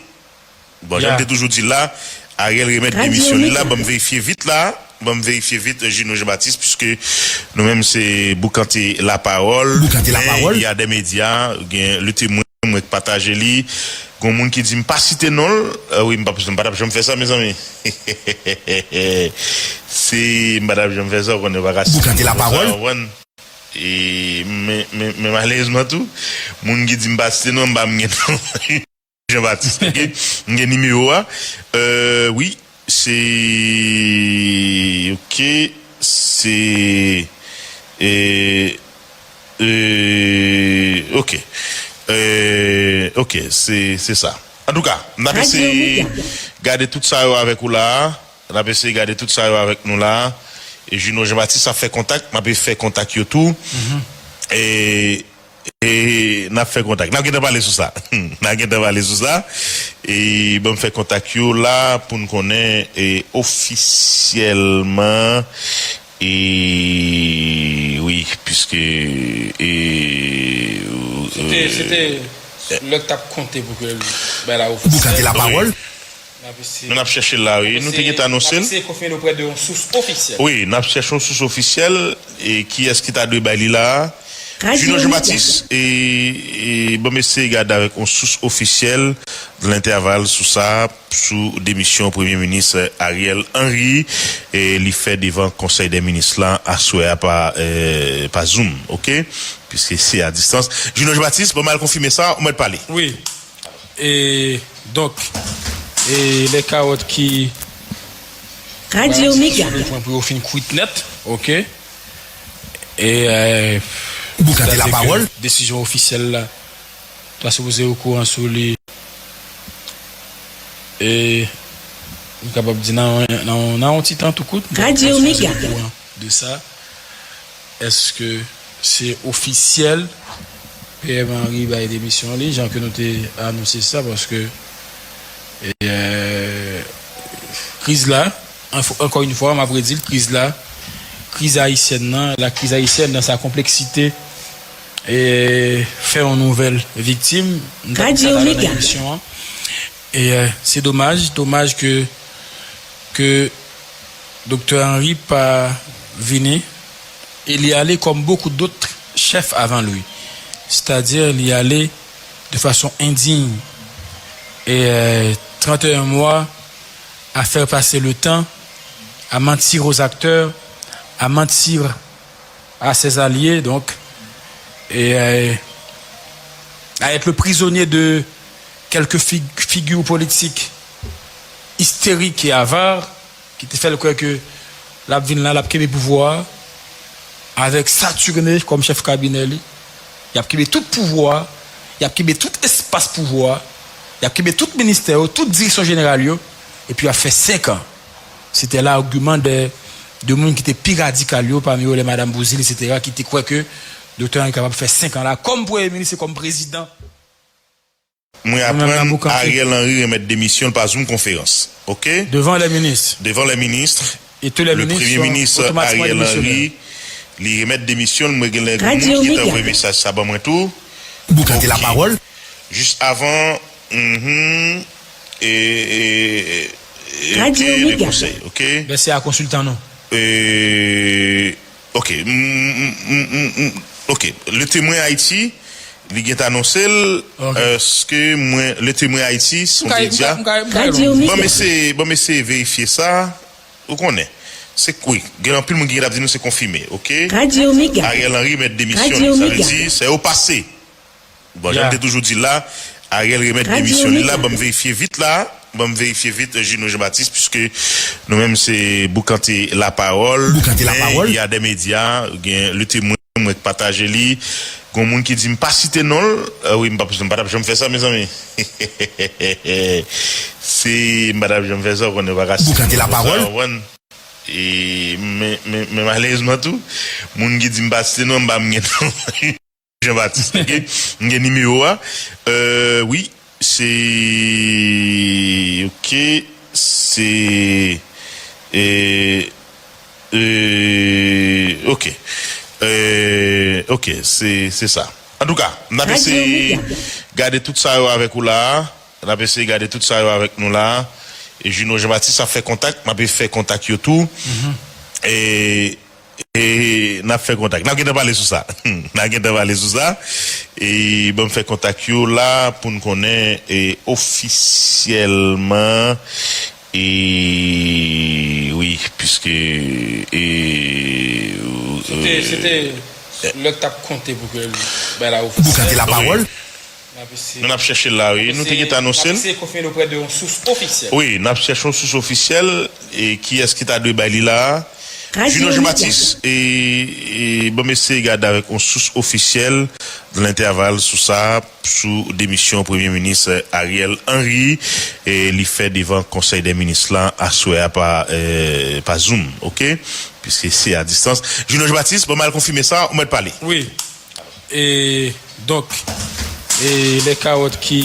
Bon, jan m te toujou di la, Ariel remèt demisyon li la, ban m verifye vit la, ban m verifye vit, Juno Jean Baptiste, piske nou menm se Boukante Lapawòl. Boukante Lapawòl. Men y a de medya, gen Le Témoin, mwen k pataje li. Gon moun ki di m pa site non l, euh, wi, m pa, m pa t ap janm fè sa, mezanmi. Se, m pa t ap janm fè sa, ou konnen, ou pa ka site non l konsa, ou konprann? E, men, men, men malerezman tou, moun ki di m pa site non, m pa m gen non. Jean Baptiste, ok? M gen nimewo a. Euh, wi, se, ok, se, e, e, ok. Euh, ok, se, se sa. Antouka, n ap eseye gade tout sa yo avèk ou la a. N ap eseye gade tout sa yo avèk nou la a. E Juno Jean Baptiste ap fè kontak, m ap fè kontak yo tou. E E n ap fè kontak. N ap gentan pale sou sa. N ap gentan pale sou sa. E ban m fè kontak yo la pou n konnen, e, ofisyèlman. E wi, piske, e, se te, se te lè k t ap konte pou ke l bay la ofisyèl. Boukante Lapawòl. N ap eseye. Nou, n ap chèche l la, wi. Nou te gentan anonse l. N ap eseye konfime l oprè de yon sous ofisyèl. Wi, n ap chèche yon sous ofisyèl. E kiyès ki ta dwe bay li la a? Juno Jean Baptiste, e, e, ban m eseye gade avèk yon sous ofisyèl, lentèval sou sa, sou demisyon Premye Minis Ariel Henry, e li fè devan Konsèy dè Minis la aswè a pa, e, pa Zoom, ok? Piske se a distans. Juno Jean Baptiste, ban m al konfime sa, ou mèt pale. Wi. E, donk, e, lè kawòt ki, Radio Mega. Sou le pwen pou yo fin kwit nèt, ok? E, e, Boukante Lapawòl. Desizyon ofisyèl la, ta sipoze okouran sou li. E, m kapab di nan, nan, nan yon ti tan tou kout, Radio Mega. Okouran de sa. Èske se ofisyèl? P M Henry bay demisyon li, jan ke nou te anonse sa, paske, e, kriz la, anf-, ankò yon fwa, m ap redi l, kriz la, kriz ayisyèn nan, la crise haïtienne dans sa complexité, e, fè yon nouvèl viktim. M t ap di sa talè nan emisyon an. E, e, se domaj, domaj ke, ke Doktè Henry pa vini, et il est allé comme beaucoup d'autres chefs avant lui. C'est-à-dire, il est allé de façon indigne. Et, euh, trente et un mois à faire passer le temps, à mentir aux acteurs, à mentir à ses alliés, donc, et, euh, à être le prisonnier de quelques fig-, figures politiques hystériques et avares, ki te fè l kwè ke l ap vin la, l ap kenbe pouvwa a, avèk Saturnin kòm chèf kabinè li. Y ap kenbe tout pouvwa a, y ap kenbe tout espas pouvwa a, y ap kenbe tout ministè yo, tout direksyon jeneral yo, epi y ap fè senk an. Se te lagiman de, de moun ki te pi radikal yo, pami yo lè Madanm Bouzile, etsetera, ki te kwè ke Doktè Henry kapab fè senk an la kòm premye minis e kòm prezidan. Mwen aprann Ariel Henry remèt demisyon l pa Zoom konferans. Ok? Devant les ministres. Devant les ministres. Et tous les ministres sont automatiquement démissionnés. Ariel Henry, li remèt demisyon l, mwen gen lè gen moun ki te voye mesaj sa ban mwen tou. Boukante lapawòl. Jis avan, mhm, e, e, e, ok, le konsèy, ok? Mèsi a konsiltan nou. E, Ok. Mm, mm, mm, mm, mm. Ok. Le Témoin Haïti, li gentan anonse l. Ok. Èske mwen, Le Témoin Haïti, se yon medya? Ban m eseye, ban m eseye verifye sa. Ou konnen. Se, wi, gen anpil moun ki gentan ap di nou se konfime, ok? Ariel Henry mèt demisyon li, sa vle di, se o pase. Bon, jan m te toujou di l la, Ariel remèt demisyon li la, ban m verifye vit la, ban m verifye vit, Juno Jean Baptiste, piske nou menm se Boukante Lapawòl, men y a de medya, gen Le Témoin, mwen k pataje li, gon moun ki di m pa site non l, euh, wi, m pa, m pa t ap janm fè sa, mezanmi. Se, m pa t ap janm fè sa, ou konnen, ou pa ka site non l konsa, ou konprann? E, men, men, men malerezman tou, moun ki di m pa site non, m pa m gen non. Jean Baptiste, ok? M gen nimewo a. Euh, wi, se, ok, se, e, e, ok. Euh, ok, se, se sa. Antouka, n ap eseye gade tout sa yo avèk ou la a. N ap eseye gade tout sa yo avèk nou la a. E Juno Jean Baptiste ap fè kontak, m ap fè kontak yo tou. E, e n ap fè kontak. N ap gentan pale sou sa. N ap gentan pale sou sa. E ban m fè kontak yo la pou n konnen, e, ofisyèlman. E wi, piske, e, Se te, se te lè k t ap konte pou ke l bay la ofisyèl. Boukan te lapawòl. Nou n ap chèche l la, wi. Nou te gentan anonse l. N ap eseye konfime l oprè de yon sous ofisyèl. Wi, n ap chèche yon sous ofisyèl. E kiyès ki ta dwe bay li la a? Juno Jean Baptiste, e, e ban m eseye gade avèk yon sous ofisyèl nan entèval sou sa, sou demisyon Premye Minis Ariel Henry, e li fè devan Konsèy dè Minis la aswè a pa, e, pa Zoom, ok? Piske se a distans. Juno Jean Baptiste, ban m al konfime sa, ou mèt pale. Wi. E donk, e lè kawòt ki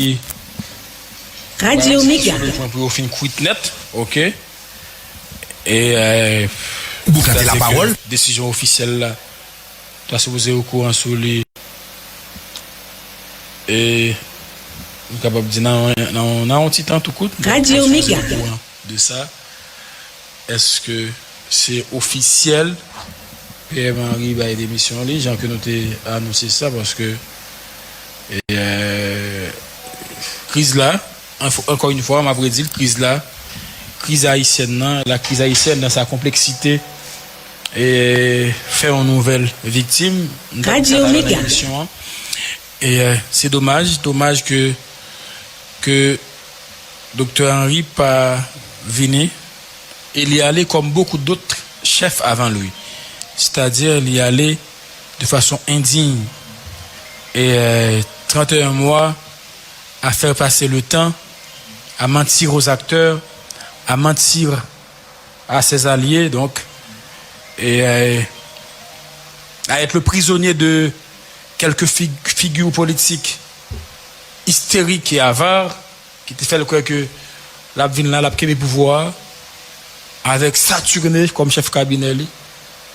Radio Mega. Pou yo fin kwit nèt, ok. E euh, Boukan te lapawòl. Desizyon ofisyèl la, ta sipoze okouran sou li. E nou kapab di nan nan nan yon ti tan tou kout. Radio Mega. De sa, èske se ofisyèl? P M Henry bay demisyon li, jan ke nou te anonse sa, paske e, euh, kriz la, ankò yon fwa, m ap redi l, kriz la, kriz ayisyèn nan, la crise haïtienne dans sa complexité, e fè yon nouvèl viktim. Radio Mega. E euh, se domaj, domaj ke ke Doktè Henry pa vini e li ale comme beaucoup d'autres chefs avant lui. C'est-à-dire li ale de façon indigne. Et euh, trente et un mois à faire passer le temps, à mentir aux acteurs, à mentir à ses alliés, donc, et euh, à être le prisonnier de quelques fig- figures politiques hystériques et avares ki te fè l kwè ke l ap vin la, l ap kenbe pouvwa a, avèk Saturne kòm chèf kabinè li.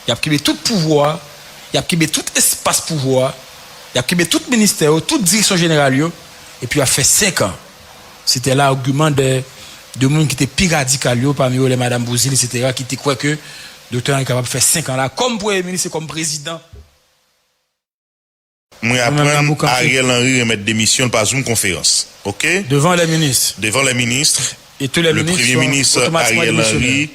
Y ap kenbe tout pouvwa a, y ap kenbe tout espas pouvwa a, y ap kenbe tout ministè yo, tout direksyon jeneral yo, epi y ap fè senk an. Se te lagiman de, de moun ki te pi radikal yo, pami yo lè Madanm Bouzile, etsetera, ki te kwè ke Doktè Henry kapab fè senk an la kòm premye minis e kòm prezidan. Mwen aprann Ariel Henry remèt demisyon l pa Zoom konferans. Ok? Devan lè minis. Devan lè minis. E tou lè minis. Premye minis Ariel Henry,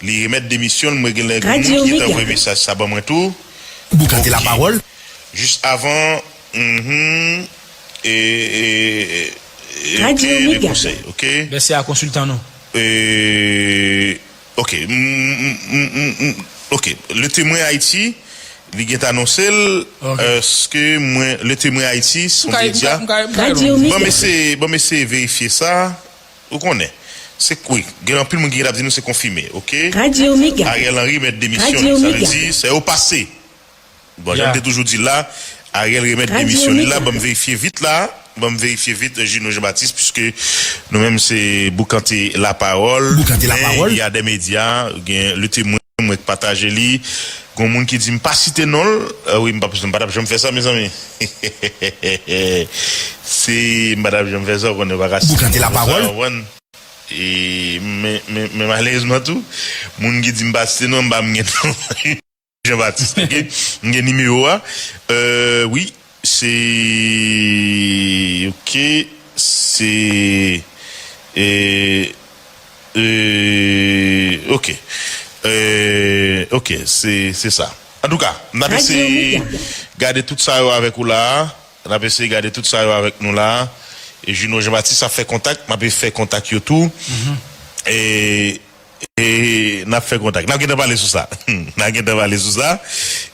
li remèt demisyon l. Mwen gen lè gen moun ki te anvoye mesaj sa ban mwen tou. Boukan te lapawòl. Jis avan, mhm, e, e, e, Radio Mega. Konsèy, ok? Bèse a konsiltan nou. E, Ok. Mm, mm, mm, mm, mm. Ok. Le Témoin Haïti, li gentan anonse l. Èske mwen, Le Témoin Haïti, se yon medya. Radio Mega. Ban m eseye, ban m eseye verifye sa. Ou konnen. Se, wi, gen anpil moun ki gentan ap di nou se konfime, ok? Radio Mega. Ariel Henry met demisyon li. Sa vle di, se o pase. Bon, jan m te toujou di l la, Ariel remèt demisyon li la. Ban m verifye vit la. Ban m verifye vit, Juno Jean Baptiste, piske nou menm se Boukante Lapawòl. Boukante Lapawòl. Men y a de medya, gen Le Témoin, mwen k pataje li. Gon moun ki di m pa site non l. Wi, m pa, m pa t ap janm fè sa, mezanmi. Se, m pa t ap janm fè sa, ou konnen, pa ka site non sa, ou konprann? E, men, men, men malerezman tou, moun ki di m pa site non, m pa m gen non. Jean Baptiste, ok? M gen nimewo a. Euh, wi, se, ok, se, e, e, ok. Euh, ok, se, se sa. Antouka, n ap eseye gade tout sa yo avèk ou la a. N ap eseye gade tout sa yo avèk nou la a. E Juno Jean Baptiste ap fè kontak, m ap fè kontak yo tou. E E n ap fè kontak. N ap gentan pale sou sa. N ap gentan pale sou sa.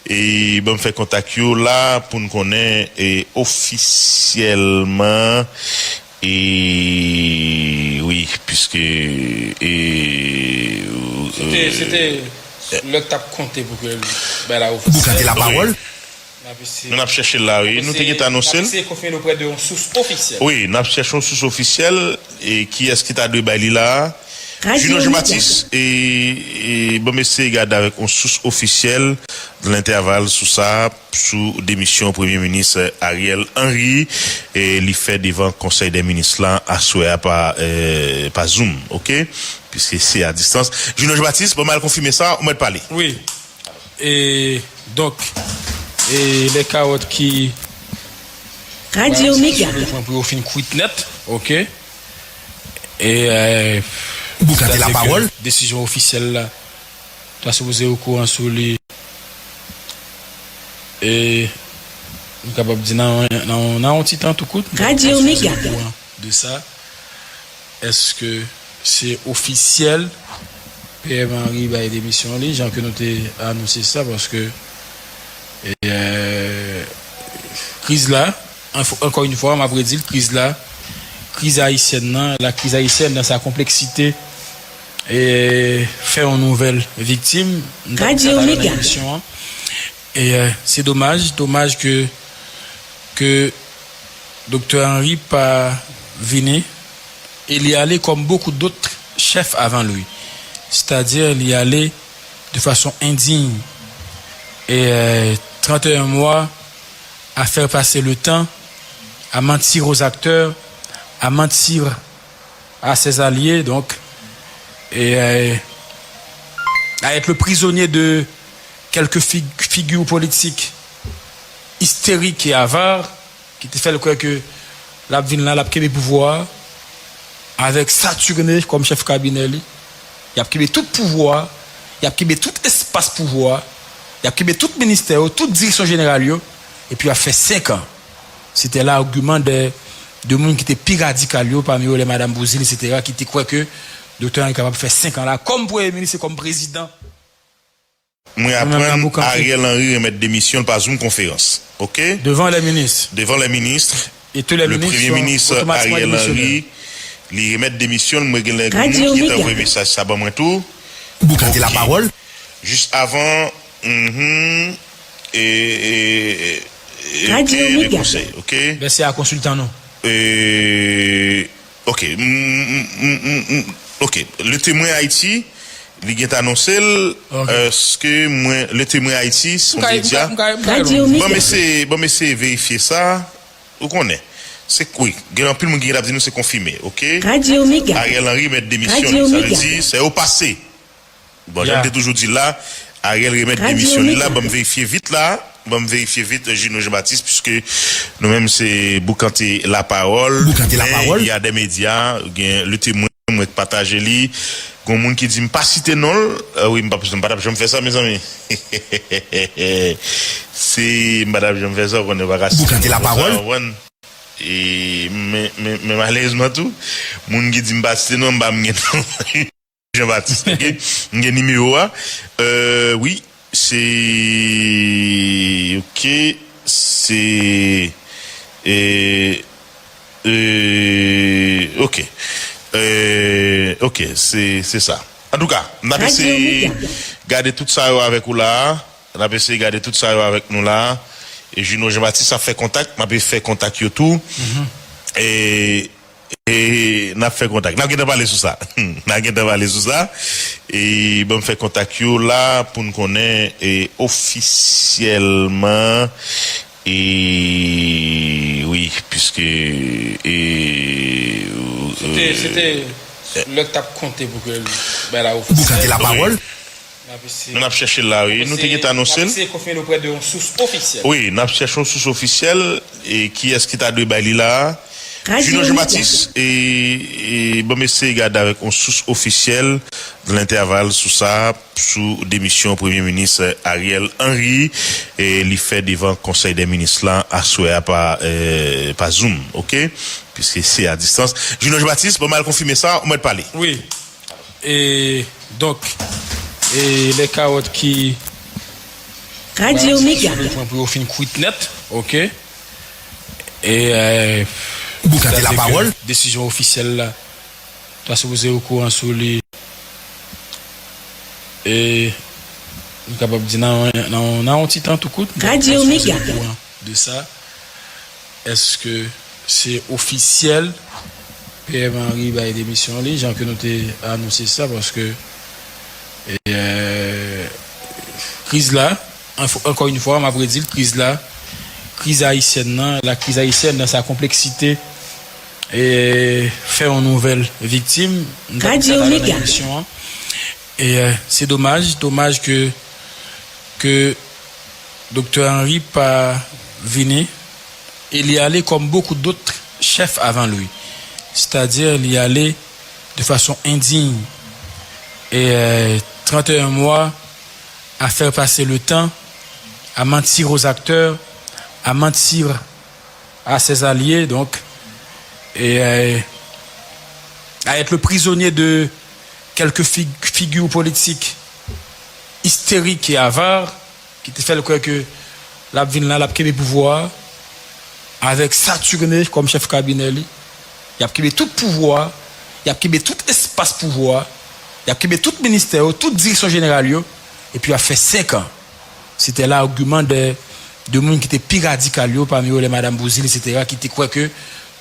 E ban m fè kontak yo la pou n konnen e ofisyèlman. E wi, piske e Se te, se te lè k t ap konte pou ke l bay la ofisye. Boukante lapawòl. Nou n ap chèche l la, wi. Nou te gentan anonse l. N ap eseye konfime l oprè de yon sous ofisyèl. Wi, n ap chèche yon sous ofisyèl. E kiyès ki ta dwe bay li la a? Junior Jean Baptiste, e, e, ban m eseye gade avèk yon sous ofisyèl nan entèval sou sa, sou demisyon Premye Minis Ariel Henry, e, li fè devan Konsèy dè Minis la aswè a pa, e, pa Zoom, oke? Piske se a distans. Junior Jean Baptiste, ban m al konfime sa, ou mèt pale. Wi. E, donk, e, lè kawòt ki Radyo Mega. Pran pou yo fin kwit nèt, oke? E, e, Boukante lapawòl. Desizyon ofisyèl la, ta sipoze okouran sou li. E, nou kapab di nan, nan, nan yon ti tan tou kout, Radyo Mega. Okouran de sa. Èske se ofisyèl? P M Henry bay demisyon li, jan ke nou te anonse sa, paske, e, kriz la, anf-, ankò yon fwa, m ap redi l, kriz la, kriz ayisyèn nan, la crise haïtienne dans sa complexité, e, fè yon nouvèl viktim. Radyo Mega. E, e, se domaj, domaj ke, ke Doktè Henry pa vini, et il est allé comme beaucoup d'autres chefs avant lui. C'est-à-dire, il est allé de façon indigne. Et euh, trente et un mois à faire passer le temps, à mentir aux acteurs, à mentir à ses alliés, donc, et euh, à être le prisonnier de quelques fig- figures politiques hystériques et avares, ki te fè l kwè ke l ap vin la, l ap kenbe pouvwa a, avèk Saturnin kòm chèf kabinè li. Y ap kenbe tout pouvwa a, y ap kenbe tout espas pouvwa a, y ap kenbe tout ministè yo, tout direksyon jeneral yo, epi y ap fè senk an. Se te lagiman de, de moun ki te pi radikal yo, pami yo lè Madanm Bouzile, etsetera, ki te kwè ke Doktè Henry kapab fè senk an la kòm premye minis e kòm prezidan. Mwen aprann Ariel Henry remèt demisyon l pa Zoom konferans. Oke? Devan lè minis. Devan lè minis. E tou lè minis. Le premye minis Ariel Henry, li remèt demisyon l. Mwen gen lè gen moun ki gentan voye mesaj sa ban mwen tou. Boukante lapawòl. Jis avan, mhm, e, e, e, oke, le konsèy, oke? Mèsi a konsiltan nou. E, Ok. Mm, mm, mm, mm, mm. Ok. Le Témoin Haïti, li gentan anonse l. Ok. Èske mwen, Le Témoin Haïti, se yon medya? Ban m eseye, ban m eseye verifye sa. Ou konnen. Se, wi, gen anpil moun ki gentan ap di nou se konfime, ok? Radyo Mega. Ariel Henry mèt demisyon li. Sa vle di, se o pase. Bon, jan m te toujou di l la, Ariel remèt demisyon li la, ban m verifye vit la, ban m verifye vit Junior Jean Baptiste, piske nou menm se boukante lapawòl, men y a de medya, gen Le Témoin, mwen pataje li, gon moun ki di m pa site non l, wi, m pa, m pa t ap janm fè sa, mezanmi. Si m pa t ap janm fè sa, ou konnen pa ka site non, konsa, ou konprann? E, men, men, men malerezman tou, moun ki di m pa site non, m pa m gen non. Jean Baptiste, ok? M gen nimewo a. Euh, wi, se, ok, se, e, e, ok. Euh, ok, se, se sa. Antouka, n ap eseye gade tout sa yo avèk ou la a. N ap eseye gade tout sa yo avèk nou la a. E Juno Jean Baptiste ap fè kontak, m ap fè kontak yo tou. E E n ap fè kontak. N ap gentan pale sou sa. N ap gentan pale sou sa. E ban m fè kontak yo la pou n konnen e ofisyèlman. E wi, piske e Se te, se te lè k t ap konte pou ke l bay la ofisye. Boukante lapawòl. N ap eseye, nou n ap chèche l la, wi. Nou te gentan anonse l. N ap eseye konfime l oprè de yon sous ofisyèl. Wi, n ap chèche yon sous ofisyèl. E kiyès ki ta dwe bay li la a? Junior Jean Baptiste, e, e ban m eseye gade avèk yon sous ofisyèl nan entèval sou sa, sou demisyon Premye Minis Ariel Henry, e li fè devan Konsèy dè Minis la aswè a pa, e, pa Zoom, ok? Piske se a distans. Junior Jean Baptiste, ban m al konfime sa, ou mèt pale. Wi. E, donk, e, lè kawòt ki Radyo Mega. Pran pou yo fin kwit nèt, ok? E, e, Boukante lapawòl. Desizyon ofisyèl la, ta sipoze okouran sou li. E nou kapab di nan, nan, nan yon ti tan tou kout, nou ta sipoze okouran de sa. Èske se ofisyèl? P M Henry bay demisyon li, jan ke nou te anonse sa, paske, e, kriz la, anf-, encore une fois, m ap redi l, kriz la, kriz ayisyèn nan, la crise haïtienne dans sa complexité, e fè yon nouvèl viktim. M t ap di sa nan emisyon an. E, e, se domaj, domaj ke, ke Doktè Henry pa vini, e li ale comme beaucoup d'autres chefs avant lui. C'est-à-dire, li ale de façon indigne. Et, euh, trente et un mois à faire passer le temps, à mentir aux acteurs, à mentir à ses alliés, donc, et, euh, à être le prisonnier de quelques fig-, figures politiques hystériques et avares, ki te fè l kwè ke l ap vin la, l ap kenbe pouvwa a, avèk Saturne kòm chèf kabinè li. Y ap kenbe tout pouvwa a, y ap kenbe tout espas pouvwa a, y ap kenbe tout ministè yo, tout direksyon jeneral yo, epi y ap fè senk an. Se te lagiman de, de moun ki te pi radikal yo, pami yo lè Madam Bouzil, etsetera, ki te kwè ke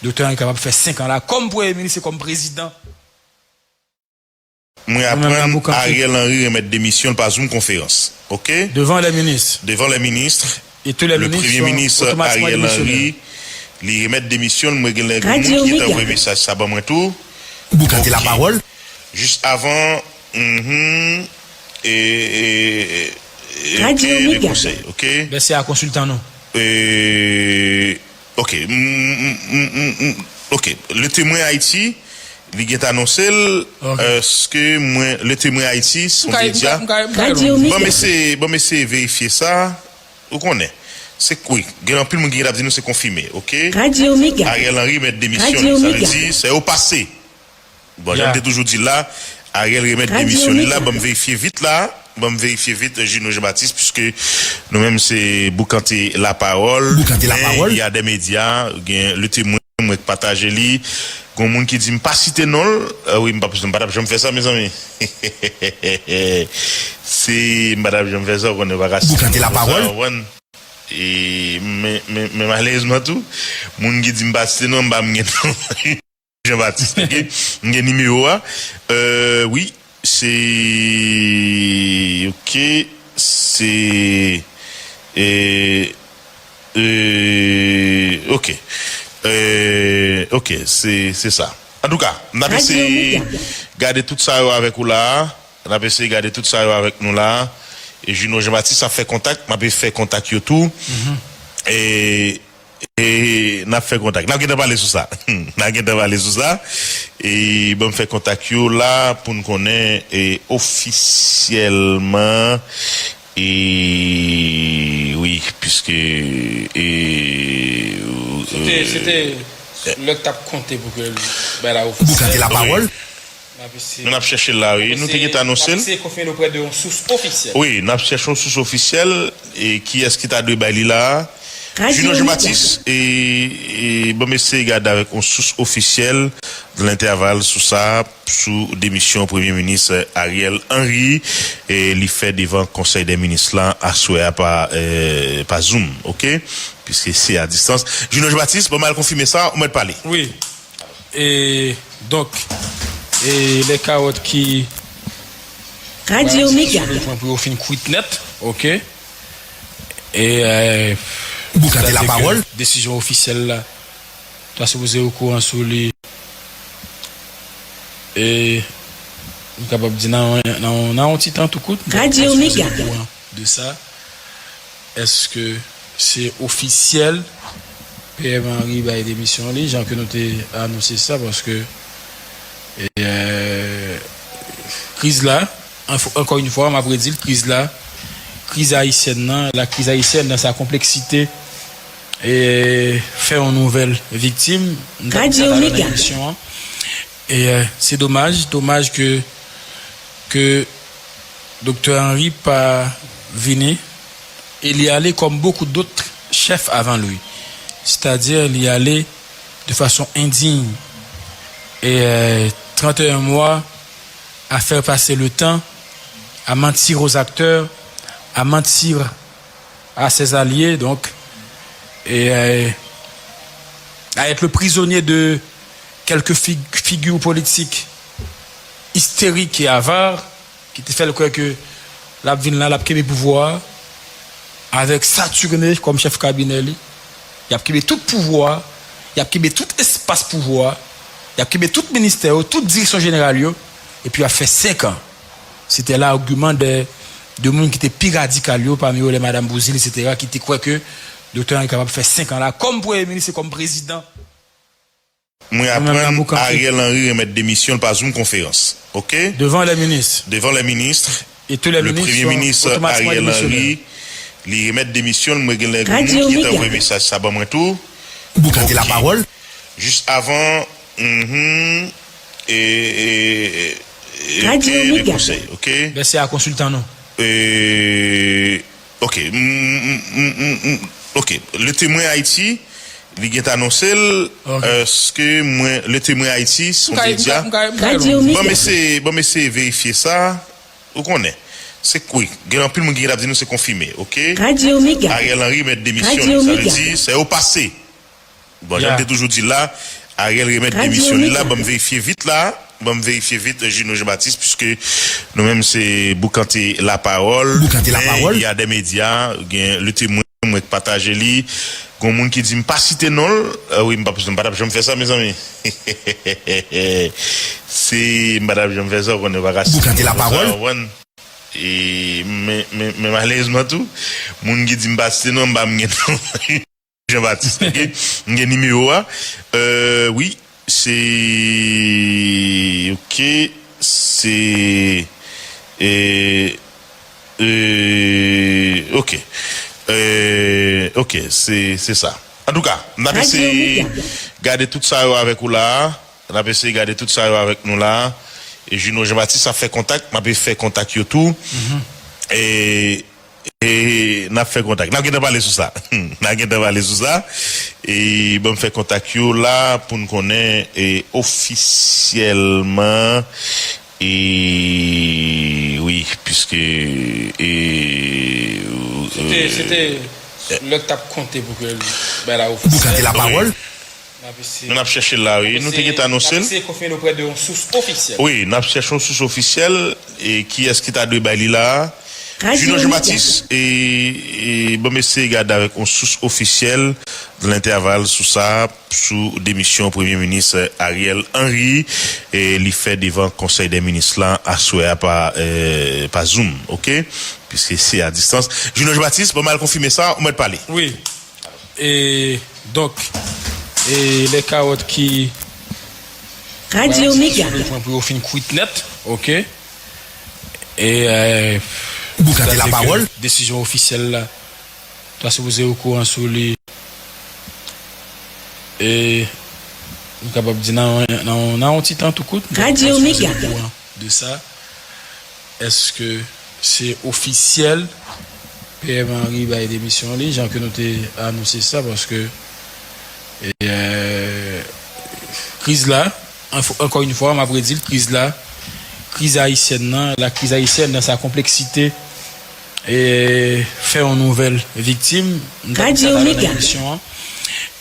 Doktè Henry kapab fè senk an la kòm premye minis e kòm prezidan. Mwen aprann Ariel Henry remèt demisyon l pa Zoom konferans. Oke? Devan lè minis. Devan lè minis. E tou lè minis, premye minis Ariel Henry, li remèt demisyon l. Mwen gen lè gen moun ki gentan voye mesaj sa ban mwen tou. Boukante lapawòl. Jis avan, mhm, e, e, e, oke, de konsèy, oke? Mèsi a konsiltan nou. E, oke, m, m, m, m, m, oke. Le Témoin Haïti, li gentan anonse l. Èske mwen, Le Témoin Haïti, se yon medya? Ban m eseye, ban m eseye verifye sa. Ou konnen. Se, wi, gen anpil moun ki gentan ap di nou se konfime, oke? Ariel Henry met demisyon li, sa vle di, se yo pase. Bon, jan m te toujou di l la, Ariel remèt demisyon li la, ban m verifye vit la, ban m verifye vit, Juno Jean Baptiste, piske nou menm se boukante lapawòl, men y a des médias, gen Le Témoin, mwen k pataje li, gon moun ki di m pa site non l, ah wi, m pa, m pa t ap janm fè sa, mezanmi. Se, m pa t ap janm fè sa, ou konnen, m pa ka site non l konsa, ou konprann? E, men, men, men malerezman tou, moun ki di m pa site non, m pa m gen non. Jean Baptiste, oke? M gen nimewo a. Euh, wi, se, oke, se, e, e, oke. E, oke, se, se sa. Antouka, n ap eseye gade tout sa yo avèk ou la a. N ap eseye gade tout sa yo avèk nou la a. E Juno Jean Baptiste ap fè kontak, m ap fè kontak yo tou. E E n ap fè kontak. N ap gentan pale sou sa. N ap gentan pale sou sa. E ban m fè kontak yo la pou n konnen, e, ofisyèlman. E wi, piske, e, se te, se te lè k t ap konte pou ke l bay la ofisyèl. Boukante lapawòl. N ap eseye, nou, n ap chèche l la, wi. Nou te gentan anonse l. N ap eseye konfime l oprè de yon sous ofisyèl. Wi, n ap chèche yon sous ofisyèl. E kiyès ki ta dwe bay li la a? Junior Jean Baptiste, e, e, ban m eseye gade avèk yon sous ofisyèl, Lentèval, sou sa, sou demisyon Premye Minis Ariel Henry, e li fè devan Konsèy dè Minis la aswè a pa, e, pa Zoom, oke? Piske se a distans. Junior Jean Baptiste, ban m al konfime sa, ou mèt pale. Wi. E, donk, e, lè kawòt ki, radyo Mega, sou le pwen pou yo fin kwit nèt, oke? E, e, boukante lapawòl. Desizyon ofisyèl la, ta sipoze okouran sou li. E nou kapab di nan, nan, nan yon ti tan tou kout, radyo Mega, okouran de sa. Èske se ofisyèl? P M Henry bay demisyon li, jan ke nou te anonse sa, paske, e, kriz la, anf-, encore une fois, m ap redi l, kriz la, kriz ayisyèn nan, la crise haïtienne dans sa complexité, e fè yon nouvèl viktim. M t ap di sa nan emisyon an. E, e, se domaj, domaj ke, ke Doktè Henry pa vini, e li ale comme beaucoup d'autres chefs avant lui. C'est-à-dire, li ale de façon indigne et euh, trente et un mois à faire passer le temps, à mentir aux acteurs, à mentir à ses alliés, donc, et euh, à être le prisonnier de quelques fig- figures politiques hystériques et avares ki te fè l kwè ke l ap vin la, l ap kenbe pouvwa a, avèk Saturne kòm chèf kabinè li. Y ap kenbe tout pouvwa a, y ap kenbe tout espas pouvwa a, y ap kenbe tout ministè yo, tout direksyon jeneral yo, epi y ap fè senk an. Se te lagiman de, de moun ki te pi radikal yo, pami yo lè Madanm Bouzile, etsetera, ki te kwè ke Doktè Henry kapab fè senk an la kòm premye minis e kòm prezidan. Mwen aprann Ariel Henry remèt demisyon l pa zoom konferans. Oke? Devan lè minis. Devan lè minis. E tou lè minis Premye minis Ariel Henry li remèt demisyon l. Mwen gen lè gen moun ki gentan voye mesaj sa ban mwen tou. Boukante lapawòl. Jis avan. Mhm. E, e, e, e, oke, le konsèy, oke? Bèse a konsiltan nou. E, Ok. Mm, mm, mm, mm, mm. Ok. Le Temwen Ayiti, li gentan anonse l. Èske mwen, Le Temwen Ayiti, se yon medya. Ban m eseye, ban m eseye verifye sa. Ou konnen. Se kwi. Gen anpil moun ki gentan ap di nou se konfime, ok? Ariel Henry met demisyon li. Sa vle di, se yo pase. Bon, jan m te toujou di l la, Ariel remèt demisyon li la. Ban m verifye vit la. Ban m verifye vit, Juno Jean Baptiste, piske nou menm se boukante lapawòl. Boukante lapawòl. Men y a de medya, gen Le Temwen, mwen k pataje li. Gon moun ki di m pa site non l. Wi, m pa, m pa t ap janm fè sa, mezanmi. Se, m pa t ap janm fè sa, ou konnen, ou pa ka site non l konsa, ou konprann? E, men, men, men malerezman tou, moun ki di m pa site non, m pa m gen non. Jean Baptiste, ok? M gen nimewo a. Euh, wi, se, ok, se, e, e, ok. Euh, ok, se, se sa. Antouka, n ap eseye gade tout sa yo avèk ou la a. N ap eseye gade tout sa yo avèk nou la a. E Juno Jean Baptiste ap fè kontak, m ap fè kontak yo tou. E E n ap fè kontak. N ap gentan pale sou sa. N ap gentan pale sou sa. E ban m fè kontak yo la pou n konnen e ofisyèlman. E wi, piske e. Se te, se te lè k t ap konte pou ke l bay la ofisyèl. Boukante lapawòl. Nou n ap chèche l la, wi. Nou te gentan anonse l. N ap eseye konfime l oprè de yon sous ofisyèl. Wi, n ap chèche yon sous ofisyèl. E kiyès ki ta dwe bay li la a? Juno Jean Baptiste, e, e ban m eseye gade avèk yon sous ofisyèl nan entèval sou sa, sou demisyon Premye Minis Ariel Henry, e li fè devan Konsèy dè Minis la aswè a pa, e, pa Zoom, ok? Piske se a distans. Juno Jean Baptiste, ban m al konfime sa, ou mèt pale. Wi. E, donk, e, lè kawòt ki. Radyo Mega. Pwen pou yo fin kwit nèt, ok? E, e, Boukante lapawòl. Desizyon ofisyèl la, ta sipoze okouran sou li. E, m kapab di nan, nan, nan yon ti tan tou kout. Radyo Mega. De sa, èske se ofisyèl P M Henry bay demisyon li, jan ke nou te anonse sa, paske, e, kriz la, ankò yon fwa, m ap redi l, kriz la, kriz ayisyèn nan, la kriz ayisyèn nan sa konpleksite, e, fè yon nouvèl viktim. Radyo Mega.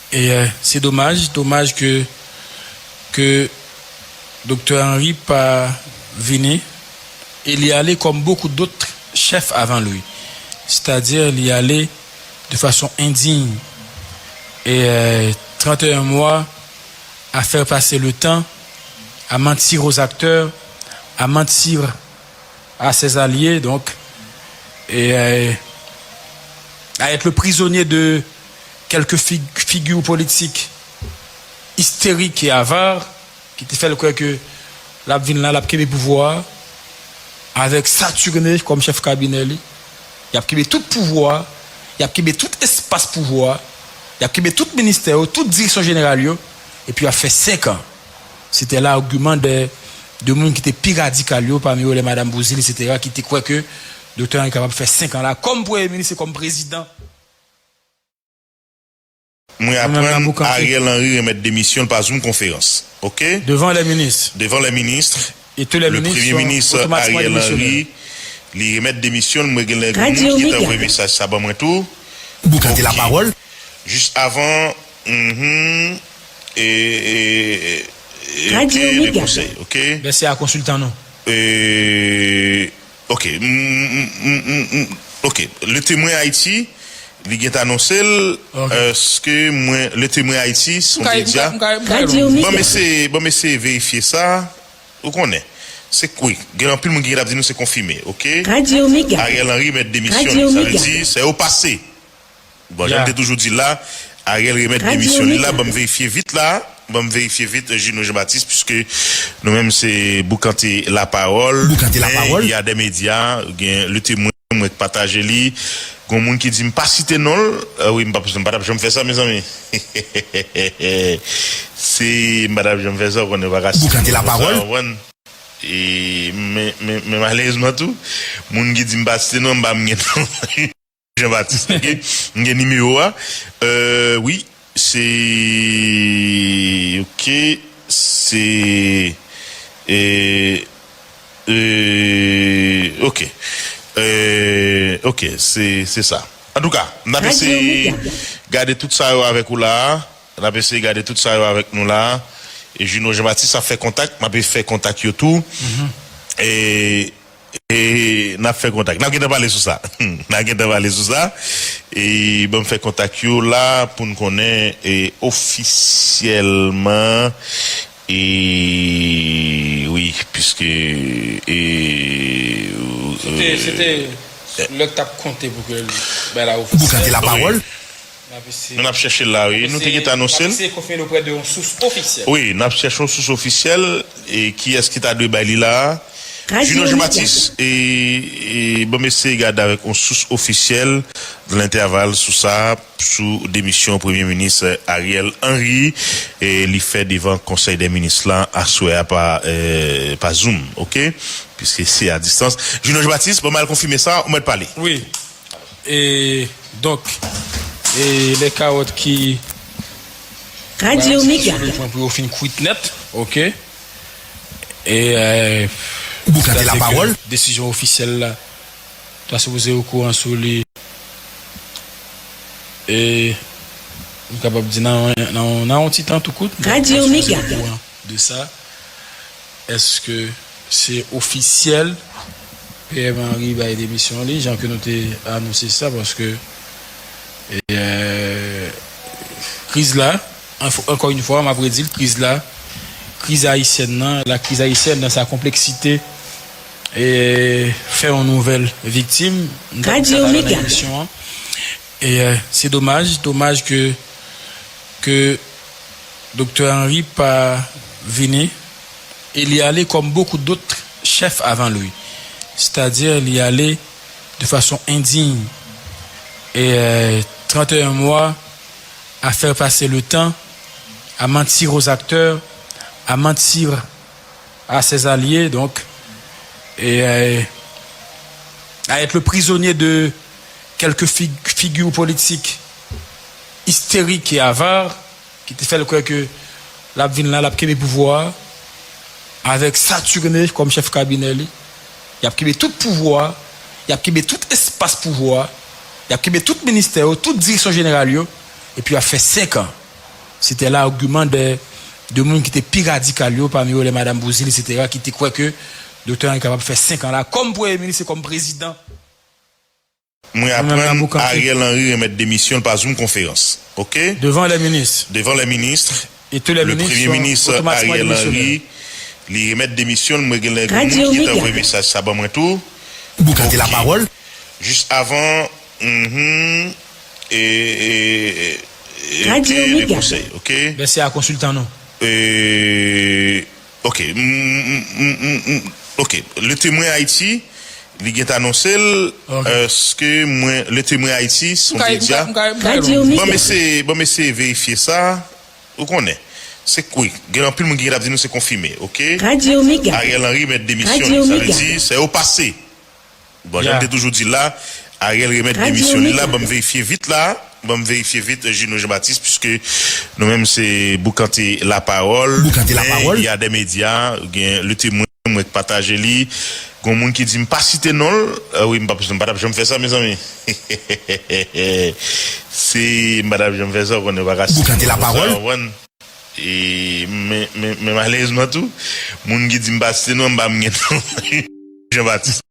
E, e, se domaj, domaj ke, ke Doktè Henry pa vini, e li ale comme beaucoup d'autres chefs avant lui. C'est-à-dire, li ale de façon indigne. Et euh, trente et un mois à faire passer le temps, à mentir aux acteurs, à mentir à ses alliés, donc, et euh, à être le prisonnier de quelques fig- figures politiques hystériques et avares ki te fè l kwè ke l ap vin la, l ap kenbe pouvwa a, avèk Saturne kòm chèf kabinè li. Y ap kenbe tout pouvwa a, y ap kenbe tout espas pouvwa a, y ap kenbe tout ministè yo, tout direksyon jeneral yo, epi y ap fè senk an. Se te lagiman de, de moun ki te pi radikal yo, pami yo lè Madanm Bouzile, etsetera, ki te kwè ke Doktè Henry kapab fè senk an la kòm premye minis e kòm prezidan. Mwen aprann Ariel Henry remèt demisyon l pa Zoom konferans. Oke? Devan lè minis. Devan lè minis. E tou lè minis. Le premye minis Ariel Henry, li remèt demisyon l. Mwen gen lè gen moun ki te voye mesaj sa ban mwen tou. Boukante lapawòl. Jis avan, mhm, e, e, e, oke, le konsèy, oke? Bèse a konsiltan nou. E, Ok. Mm, mm, mm, mm, mm. Ok. Le Témoin Haïti, li gentan anonse l. Ok. Èske mwen, Le Témoin Haïti, se yon medya? Ban m eseye, ban m eseye verifye sa. Ou konnen. Se, wi, gen anpil moun ki gentan ap di nou se konfime, ok? Ariel Henry mèt demisyon li, sa vle di, se yo pase. Bon, jan m te toujou di la, Ariel remèt demisyon li la, ban m verifye vit la, ban m verifye vit, Juno Jean Baptiste, piske nou menm se boukante lapawòl, men y a de medya, gen Le Témoin, mwen k pataje li, gon moun ki di m pa site non l, wi, m pa, m pa t ap janm fè sa, mezanmi. Se, m pa t ap janm fè sa, ou konnen, pa ka site non, konsa, ou konprann? E, men, men, men malerezman tou, moun ki di m pa site non, m pa m gen non. Jean Baptiste, ok? M gen nimewo a. Euh, wi, se, ok, se, e, e, ok. Euh, ok, se, se sa. Antouka, n ap eseye gade tout sa yo avèk ou la a. N ap eseye gade tout sa yo avèk nou la a. E Juno Jean Baptiste ap fè kontak, m ap fè kontak yo tou. E E n ap fè kontak. N ap gentan pale sou sa. N ap gentan pale sou sa. E ban m fè kontak yo la pou n konnen e ofisyèlman. E wi, piske e, se te, se te lè k t ap konte pou ke bay la ofisyèl. Boukante lapawòl. N ap eseye. Nou n ap chèche l la, wi. Nou te gentan anonse l. N ap eseye konfime l oprè de yon sous ofisyèl. Wi, n ap chèche yon sous ofisyèl. E kiyès ki ta dwe bay li la a? Juno Jean Baptiste, e, e ban m eseye gade avèk yon sous ofisyèl nan entèval sou sa, sou demisyon Premye Minis Ariel Henry, e li fè devan Konsèy dè Minis la aswè a pa, e, pa Zoom, ok? Piske se a distans. Juno Jean Baptiste, ban m al konfime sa, ou mèt pale. Wi. E, donk, e, lè kawòt ki sou le pwen pou yo fin kwit nèt, ok? E, e, boukante lapawòl. Desizyon ofisyèl la, ta sipoze okouran sou li. E, m kapab di nan, nan, nan yon ti tan tou kout, nou ta sipoze okouran de sa. Èske se ofisyèl P M Henry bay demisyon li, jan ke nou te anonse sa, paske, e, kriz la, anf-, ankò yon fwa, m ap redi l, kriz la, kriz ayisyèn nan, la crise haïtienne dans sa complexité, e, fè yon nouvèl viktim. M t ap di sa talè nan emisyon an. E, e, se domaj, domaj ke, ke Doktè Henry pa vini et li ale comme beaucoup d'autres chefs avant lui. C'est-à-dire, li ale de façon indigne. Et, euh, trente et un mois à faire passer le temps, à mentir aux acteurs, à mentir à ses alliés, donc, et, euh, à être le prisonnier de quelques fig-, figures politiques hystériques et avares, ki te fè l kwè ke l ap vin la, l ap kenbe pouvwa a, avèk Saturnin kòm chèf kabinè li. Y ap kenbe tout pouvwa a, y ap kenbe tout espas pouvwa a, y ap kenbe tout ministè yo, tout direksyon jeneral yo, epi y ap fè senk an. Se te lagiman de, de moun ki te pi radikal yo, pami yo lè Madam Bouzile, etsetera, ki te kwè ke Doktè Henry kapab fè senk an la kòm premye minis e kòm prezidan. Mwen aprann Ariel Henry remèt demisyon l pa Zoom konferans. Oke? Devan lè minis. Devan lè minis. E tou lè minis, premye minis Ariel Henry, li remèt demisyon l. Mwen gen lè gen moun ki te voye mesaj sa ban mwen tou. Boukante lapawòl. Jis avan, mhm, e, e, e, e, oke, le konsèy, oke? Bèse a konsiltan nou. E, Ok. Mm, mm, mm, mm, mm. Ok. Le Témoin Haïti, li gentan anonse l. Ok. Èske mwen, Le Témoin Haïti, se yon medya? Ban m eseye, ban m eseye verifye sa. Ou konnen. Se, wi, gen anpil moun ki gentan ap di nou se konfime, oke? Ariel Henry mèt demisyon li, sa vle di, se yo pase. Bon, jan m te toujou di l la, Ariel remèt demisyon li la, ban m verifye vit la, Ban m verifye vit, Juno Jean Baptiste, puiske nou menm se Boukante Lapawòl. Boukante Lapawòl. Men y a de medya, gen Le Témoin, mwen k pataje li. Gon moun ki di m pa site non l. Ah wi, m pa, m pa t ap janm fè sa, mezanmi. Se, m pa t ap janm fè sa, ou konnen, pa ka site Boukante non, Lapawòl. Sa, ou konprann? E, men, men, men malerezman tou, moun ki di m pa site non, m pa m gen non. Jean Baptiste.